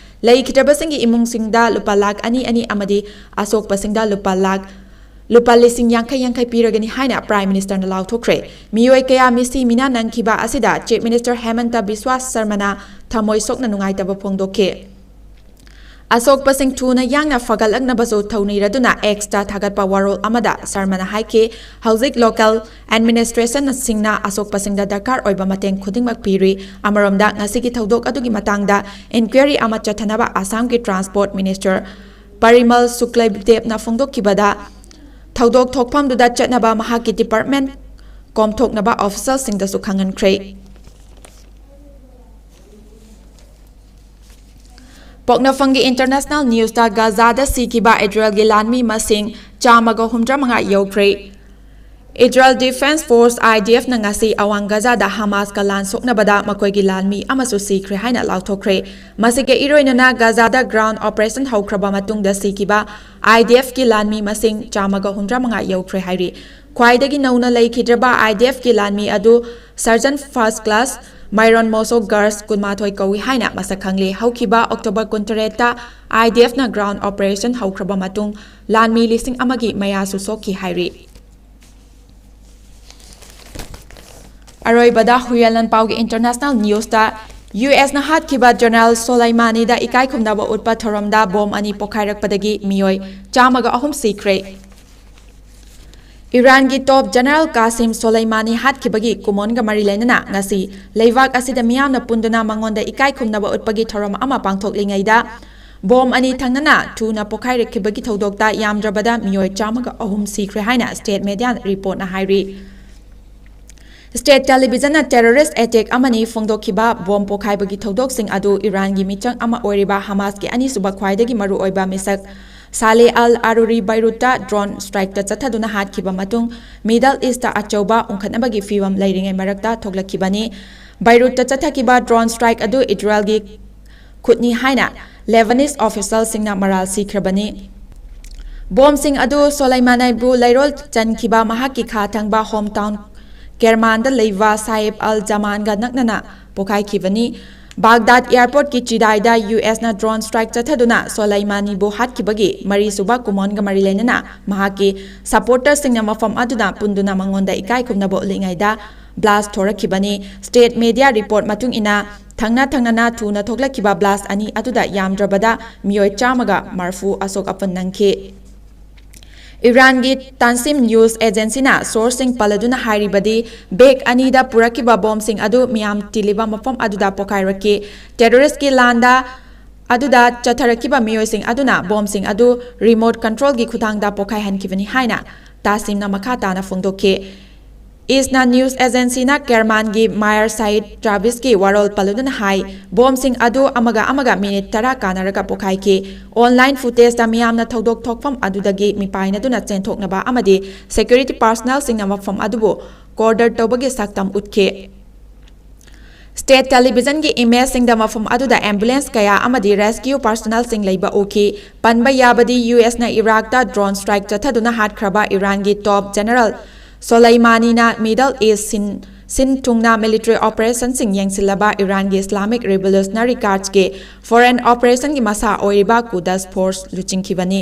ꯂꯩꯈꯤꯗ꯭ꯔꯕꯁꯤꯡꯒꯤ ꯏꯃꯨꯡꯁꯤꯡꯗ ꯂꯨꯄꯥ ꯂꯥꯈ ꯑꯅꯤ ꯑꯅꯤ ꯑꯃꯗꯤ ꯑꯁꯣꯛꯄꯁꯤꯡꯗ ꯂꯨꯄꯥ ꯂꯥꯈ, ꯂꯨꯄꯥ ꯂꯤꯁꯤꯡ ꯌꯥꯡꯈꯩ ꯌꯥꯡꯈꯩ ꯄꯤꯔꯒꯅꯤ ꯍꯥꯏꯅ Prime Minister ꯅ ꯂꯥꯎꯊꯣꯛꯈ꯭ꯔꯦ꯫ ꯃꯤꯑꯣꯏ ꯀꯌꯥ ꯃꯤꯁꯤ ꯃꯤꯅꯥ ꯅꯪꯈꯤꯕ ꯑꯁꯤꯗ Chief Minister ꯍꯦꯃꯟꯇ ꯕꯤꯁ꯭ꯋꯥꯁ ꯁꯔꯃꯅ ꯊꯃꯣꯏ ꯁꯣꯛꯅ ꯅꯨꯡꯉꯥꯏꯇꯕ ꯐꯣꯡꯗꯣꯛꯈꯤ꯫ ꯑꯁꯣꯛꯄꯁꯤꯡ ꯊꯨꯅ ꯌꯥꯡꯅ ꯐꯒꯠꯂꯛꯅꯕꯁꯨ ꯊꯧꯅꯤꯔꯗꯨꯅ X ꯇ ꯊꯥꯒꯠꯄ ꯋꯥꯔꯣꯜ ꯑꯃꯗ ꯁꯔꯃꯅ ꯍꯥꯏꯈꯤ, ꯍꯧꯖꯤꯛ local administration ꯁꯤꯡꯅ ꯑꯁꯣꯛꯄꯁꯤꯡꯗ ꯗꯔꯀꯥꯔ ꯑꯣꯏꯕ ꯃꯇꯦꯡ ꯈꯨꯗꯤꯡꯃꯛ ꯄꯤꯔꯤ꯫ ꯑꯃꯔꯣꯝꯗ, ꯉꯁꯤꯒꯤ ꯊꯧꯗꯣꯛ ꯑꯗꯨꯒꯤ ꯃꯇꯥꯡꯗ inquiry ꯑꯃ ꯆꯠꯊꯅꯕ ꯑꯁꯥꯝꯒꯤ Transport Minister ꯄꯔꯤꯃꯜ ꯁꯨꯀ꯭ꯂꯗꯦꯕꯅ ꯐꯣꯡꯗꯣꯛꯈꯤꯕꯗ, ꯊꯧꯗꯣꯛ ꯊꯣꯛꯐꯝꯗꯨꯗ ꯆꯠꯅꯕ ꯃꯍꯥꯛꯀꯤ department ꯀꯣꯝꯊꯣꯛꯅꯕ ꯑꯣꯐꯤꯁꯤꯌꯦꯜꯁꯤꯡꯗꯁꯨ ꯈꯪꯍꯟꯈ꯭ꯔꯦ꯫ ꯄꯣꯛꯅꯐꯝꯒꯤ International News ꯇ ꯒꯥꯖꯥꯗ ꯁꯤꯈꯤꯕ ꯏꯖꯔꯦꯜꯒꯤ ꯂꯥꯟꯃꯤ ꯃꯁꯤꯡ ꯆꯥꯝꯃꯒ ꯍꯨꯝꯗ꯭ꯔꯥ ꯃꯉꯥ ꯌꯧꯈ꯭ꯔꯦ꯫ Israel Defense Force, IDF ꯅ ꯉꯁꯤ ꯑꯋꯥꯡ ꯒꯖꯥꯗ ꯍꯃꯥꯁꯀ ꯂꯥꯟ ꯁꯣꯛꯅꯕꯗ ꯃꯈꯣꯏꯒꯤ ꯂꯥꯟꯃꯤ ꯑꯃꯁꯨ ꯁꯤꯈ꯭ꯔꯦ ꯍꯥꯏꯅ ꯂꯥꯎꯊꯣꯛꯈ꯭ꯔꯦ꯫ ꯃꯁꯤꯒ ꯏꯔꯣꯏꯅꯅ ꯒꯖꯥꯗ ground operation ꯍꯧꯈ꯭ꯔꯕ ꯃꯇꯨꯡꯗ ꯁꯤꯈꯤꯕ IDF ꯀꯤ ꯂꯥꯟꯃꯤ ꯃꯁꯤꯡ ꯆꯥꯝꯃꯒ ꯍꯨꯝꯗ꯭ꯔꯥ ꯃꯉꯥ ꯌꯧꯈ꯭ꯔꯦ ꯍꯥꯏꯔꯤ꯫ ꯈ꯭ꯋꯥꯏꯗꯒꯤ ꯅꯧꯅ ꯂꯩꯈꯤꯗ꯭ꯔꯕ IDF ꯀꯤ ꯂꯥꯟꯃꯤ ꯑꯗꯨ Sergeant First Class Myron Moso Gars ꯀꯨꯟꯃꯥꯊꯣꯏ ꯀꯧꯏ ꯍꯥꯏꯅ ꯃꯁꯛ ꯈꯪꯂꯦ꯫ ꯍꯧꯈꯤꯕ October ꯀꯨꯟꯇꯔꯦꯠꯇ IDF ꯅ ground operation ꯍꯧꯈ꯭ꯔꯕ ꯃꯇꯨꯡ ꯂꯥꯟꯃꯤ ꯂꯤꯁꯤꯡ ꯑꯃꯒꯤ ꯃꯌꯥꯁꯨ ꯁꯣꯛꯈꯤ ꯍꯥꯏꯔꯤ꯫ ꯑꯔꯣꯏꯕꯗ ꯍꯨꯏꯌꯦꯟ ꯂꯥꯟꯄꯥꯎꯒꯤ international news ꯇ, US ꯅ ꯍꯥꯠꯈꯤꯕ General Soleimani ꯗ ꯏꯀꯥꯏ ꯈꯨꯝꯅꯕ ꯎꯠꯄ ꯊꯧꯔꯝꯗ bomb ꯑꯅꯤ ꯄꯣꯈꯥꯏꯔꯛꯄꯗꯒꯤ ꯃꯤꯑꯣꯏ ꯆꯥꯝꯃꯒ ꯑꯍꯨꯝ ꯁꯤꯈ꯭ꯔꯦ꯫ ꯏꯔꯥꯟꯒꯤ top General Qasem Soleimani ꯍꯥꯠꯈꯤꯕꯒꯤ ꯀꯨꯃꯣꯟꯒ ꯃꯔꯤ ꯂꯩꯅꯅ ꯉꯁꯤ ꯂꯩꯕꯥꯛ ꯑꯁꯤꯗ ꯃꯤꯌꯥꯝꯅ ꯄꯨꯟꯗꯨꯅ ꯃꯉꯣꯟꯗ ꯏꯀꯥꯏ ꯈꯨꯝꯅꯕ ꯎꯠꯄꯒꯤ ꯊꯧꯔꯝ ꯑꯃ ꯄꯥꯡꯊꯣꯛꯂꯤꯉꯩꯗ, bomb ꯑꯅꯤ ꯊꯪꯅꯅ ꯊꯨꯅ ꯄꯣꯈꯥꯏꯔꯛꯈꯤꯕꯒꯤ ꯊꯧꯗꯣꯛꯇ ꯌꯥꯝꯗ꯭ꯔꯕꯗ ꯃꯤꯑꯣꯏ ꯆꯥꯝꯃꯒ ꯑꯍꯨꯝ ꯁꯤꯈ꯭ꯔꯦ ꯍꯥꯏꯅ state media report ꯅ ꯍꯥꯏꯔꯤ꯫ State television ꯅ terrorist attack ꯑꯃꯅꯤ ꯐꯣꯡꯗꯣꯛꯈꯤꯕ bomb ꯄꯣꯈꯥꯏꯕꯒꯤ ꯊꯧꯗꯣꯛꯁꯤꯡ ꯑꯗꯨ ꯏꯔꯥꯟꯒꯤ ꯃꯤꯆꯪ ꯑꯃ ꯑꯣꯏꯔꯤꯕ ꯍꯃꯥꯁꯀꯤ ꯑꯅꯤꯁꯨꯕ ꯈ꯭ꯋꯥꯏꯗꯒꯤ ꯃꯔꯨꯑꯣꯏꯕ ꯃꯤꯁꯛ ꯁꯥꯂꯦ ꯑꯜ ꯑꯔꯨꯔꯤ ꯕꯩꯔꯨꯠꯇ drone strike ꯇ ꯆꯠꯊꯗꯨꯅ ꯍꯥꯠꯈꯤꯕ ꯃꯇꯨꯡ, Middle East ꯇ ꯑꯆꯧꯕ ꯎꯪꯈꯠꯅꯕꯒꯤ ꯐꯤꯚꯝ ꯂꯩꯔꯤꯉꯩ ꯃꯔꯛꯇ ꯊꯣꯛꯂꯛꯈꯤꯕꯅꯤ꯫ ꯕꯩꯔꯨꯠꯇ ꯆꯠꯊꯈꯤꯕ drone strike ꯑꯗꯨ ꯏꯖꯔꯦꯜꯒꯤ ꯈꯨꯠꯅꯤ ꯍꯥꯏꯅ Lebanese official ꯁꯤꯡꯅ ꯃꯔꯥꯜ ꯁꯤꯈ꯭ꯔꯕꯅꯤ꯫ Bomb ꯁꯤꯡ ꯑꯗꯨ ꯁꯣꯂꯩꯃꯥꯅꯤꯕꯨ ꯂꯩꯔꯣꯜ ꯆꯟꯈꯤꯕ ꯃꯍꯥꯛꯀꯤ ꯈꯥ ꯊꯪꯕ home town ꯀꯦꯔꯃꯥꯟꯗ ꯂꯩꯕ ꯁꯥꯏꯕ ꯑꯜ ꯖꯃꯥꯟꯒ ꯅꯛꯅꯅ ꯄꯣꯈꯥꯏꯈꯤꯕꯅꯤ꯫ ꯕꯥꯒꯗꯥꯗ airport ꯀꯤ ꯆꯤꯗꯥꯏꯗ US ꯅ drone strike ꯆꯠꯊꯗꯨꯅ ꯁꯣꯂꯩꯃꯥꯅꯤꯕꯨ ꯍꯥꯠꯈꯤꯕꯒꯤ ꯃꯔꯤꯁꯨꯕ ꯀꯨꯃꯣꯟꯒ ꯃꯔꯤ ꯂꯩꯅꯅ ꯃꯍꯥꯛꯀꯤ supporter ꯁꯤꯡꯅ ꯃꯐꯝ ꯑꯗꯨꯗ ꯄꯨꯟꯗꯨꯅ ꯃꯉꯣꯟꯗ ꯏꯀꯥꯏ ꯈꯨꯝꯅꯕ ꯎꯠꯂꯤꯉꯩꯗ blast ꯊꯣꯔꯛꯈꯤꯕꯅꯤ꯫ State media report ꯃꯇꯨꯡ ꯏꯟꯅ, ꯊꯪꯅ ꯊꯪꯅꯅ ꯊꯨꯅ ꯊꯣꯛꯂꯛꯈꯤꯕ blast ꯑꯅꯤ ꯑꯗꯨꯗ ꯌꯥꯝꯗ꯭ꯔꯕꯗ ꯃꯤꯑꯣꯏ ꯆꯥꯝꯃꯒ ꯃꯔꯐꯨ ꯑꯁꯣꯛ ꯑꯄꯟ ꯅꯪꯈꯤ꯫ ꯏꯔꯥꯟꯒꯤ Tasnim news agency ꯅ source ꯁꯤꯡ ꯄꯜꯂꯗꯨꯅ ꯍꯥꯏꯔꯤꯕꯗꯤ, bag ꯑꯅꯤꯗ ꯄꯨꯔꯛꯈꯤꯕ bomb ꯁꯤꯡ ꯑꯗꯨ ꯃꯤꯌꯥꯝ ꯇꯤꯜꯂꯤꯕ ꯃꯐꯝ ꯑꯗꯨꯗ ꯄꯣꯈꯥꯏꯔꯛꯈꯤ꯫ Terrorist ꯀꯤ ꯂꯥꯟꯗ ꯑꯗꯨꯗ ꯆꯠꯊꯔꯛꯈꯤꯕ ꯃꯤꯑꯣꯏꯁꯤꯡ ꯑꯗꯨꯅ bomb ꯁꯤꯡ ꯑꯗꯨ remote control ꯒꯤ ꯈꯨꯠꯊꯥꯡꯗ ꯄꯣꯈꯥꯏꯍꯟꯈꯤꯕꯅꯤ ꯍꯥꯏꯅ Tasnim ꯅ ꯃꯈꯥ ꯇꯥꯅ ꯐꯣꯡꯗꯣꯛꯈꯤ꯫ ꯏꯁꯅꯥ ꯅ꯭ꯌꯨꯁ ꯑꯦꯖꯦꯟꯁꯤꯅ ꯀꯦꯔꯃꯥꯟꯒꯤ ꯃꯥꯌꯔ ꯁꯥꯏꯗ ꯇ꯭ꯔꯥꯚꯤꯁꯀꯤ ꯋꯥꯔꯣꯜ ꯄꯜꯂꯗꯨꯅ ꯍꯥꯏ, ꯕꯣꯝꯁꯤꯡ ꯑꯗꯨ ꯑꯃꯒ ꯑꯃꯒ ꯃꯤꯅꯤꯠ ꯇꯔꯥ ꯀꯥꯟꯅꯔꯒ ꯄꯣꯈꯥꯏꯈꯤ꯫ ꯑꯣꯟꯂꯥꯏꯟ ꯐꯨꯇꯦꯖꯇ ꯃꯤꯌꯥꯝꯅ ꯊꯧꯗꯣꯛ ꯊꯣꯛꯐꯝ ꯑꯗꯨꯗꯒꯤ ꯃꯤꯄꯥꯏꯅꯗꯨꯅ ꯆꯦꯟꯊꯣꯛꯅꯕ ꯑꯃꯗꯤ ꯁꯦꯀ꯭ꯌꯨꯔꯤꯇꯤ ꯄꯥꯔꯁꯅꯦꯜꯁꯤꯡꯅ ꯃꯐꯝ ꯑꯗꯨꯕꯨ ꯀꯣꯔꯗꯔ ꯇꯧꯕꯒꯤ ꯁꯛꯇꯝ ꯎꯠꯈꯤ꯫ ꯁ꯭ꯇꯦꯠ ꯇꯦꯂꯤꯚꯤꯖꯟꯒꯤ ꯏꯃꯦꯖꯁꯤꯡꯗ ꯃꯐꯝ ꯑꯗꯨꯗ ꯑꯦꯝꯕꯨꯂꯦꯟꯁ ꯀꯌꯥ ꯑꯃꯗꯤ ꯔꯦꯁꯀ꯭ꯌꯨ ꯄꯥꯔꯁꯅꯦꯜꯁꯤꯡ ꯂꯩꯕ ꯎꯈꯤ꯫ ꯄꯟꯕ ꯌꯥꯕꯗꯤ, ꯌꯨ ꯑꯦꯁꯅ ꯏꯔꯥꯛꯇ ꯗ꯭ꯔꯣꯟ ꯁ꯭ꯇ꯭ꯔꯥꯏꯛ ꯆꯠꯊꯗꯨꯅ ꯍꯥꯠꯈ꯭ꯔꯕ ꯏꯔꯥꯟꯒꯤ ꯇꯣꯞ ꯖꯦꯅꯔꯦꯜ ꯁꯣꯂꯩꯃꯥꯅꯤꯅ ꯃꯤꯗꯜ ꯏꯁ ꯁꯤꯟ, ꯁꯤꯟ ꯊꯨꯡꯅ ꯃꯤꯂꯤꯇꯔꯤ ꯑꯣꯄꯔꯦꯁꯟꯁꯤꯡ ꯌꯦꯡꯁꯤꯜꯂꯕ ꯏꯔꯥꯟꯒꯤ ꯏꯁꯂꯥꯃꯤꯛ ꯔꯤꯚꯣꯂꯨꯁꯅꯔꯤ ꯒꯥꯔꯗꯁꯀꯤ ꯐꯣꯔꯦꯟ ꯑꯣꯄꯔꯦꯁꯟꯒꯤ ꯃꯁꯥ ꯑꯣꯏꯔꯤꯕ ꯀꯨꯗꯁ ꯐꯣꯔꯁ ꯂꯨꯆꯤꯡꯈꯤꯕꯅꯤ꯫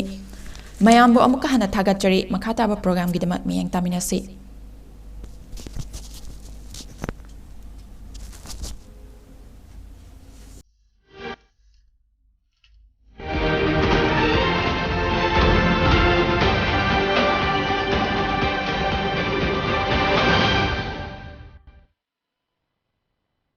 ꯃꯌꯥꯝꯕꯨ ꯑꯃꯨꯛꯀ ꯍꯟꯅ ꯊꯥꯒꯠꯆꯔꯤ꯫ ꯃꯈꯥ ꯇꯥꯕ ꯄ꯭ꯔꯣꯒ꯭ꯔꯥꯝꯒꯤꯗꯃꯛ ꯃꯤꯠꯌꯦꯡ ꯇꯥꯃꯤꯟꯅꯁꯤ꯫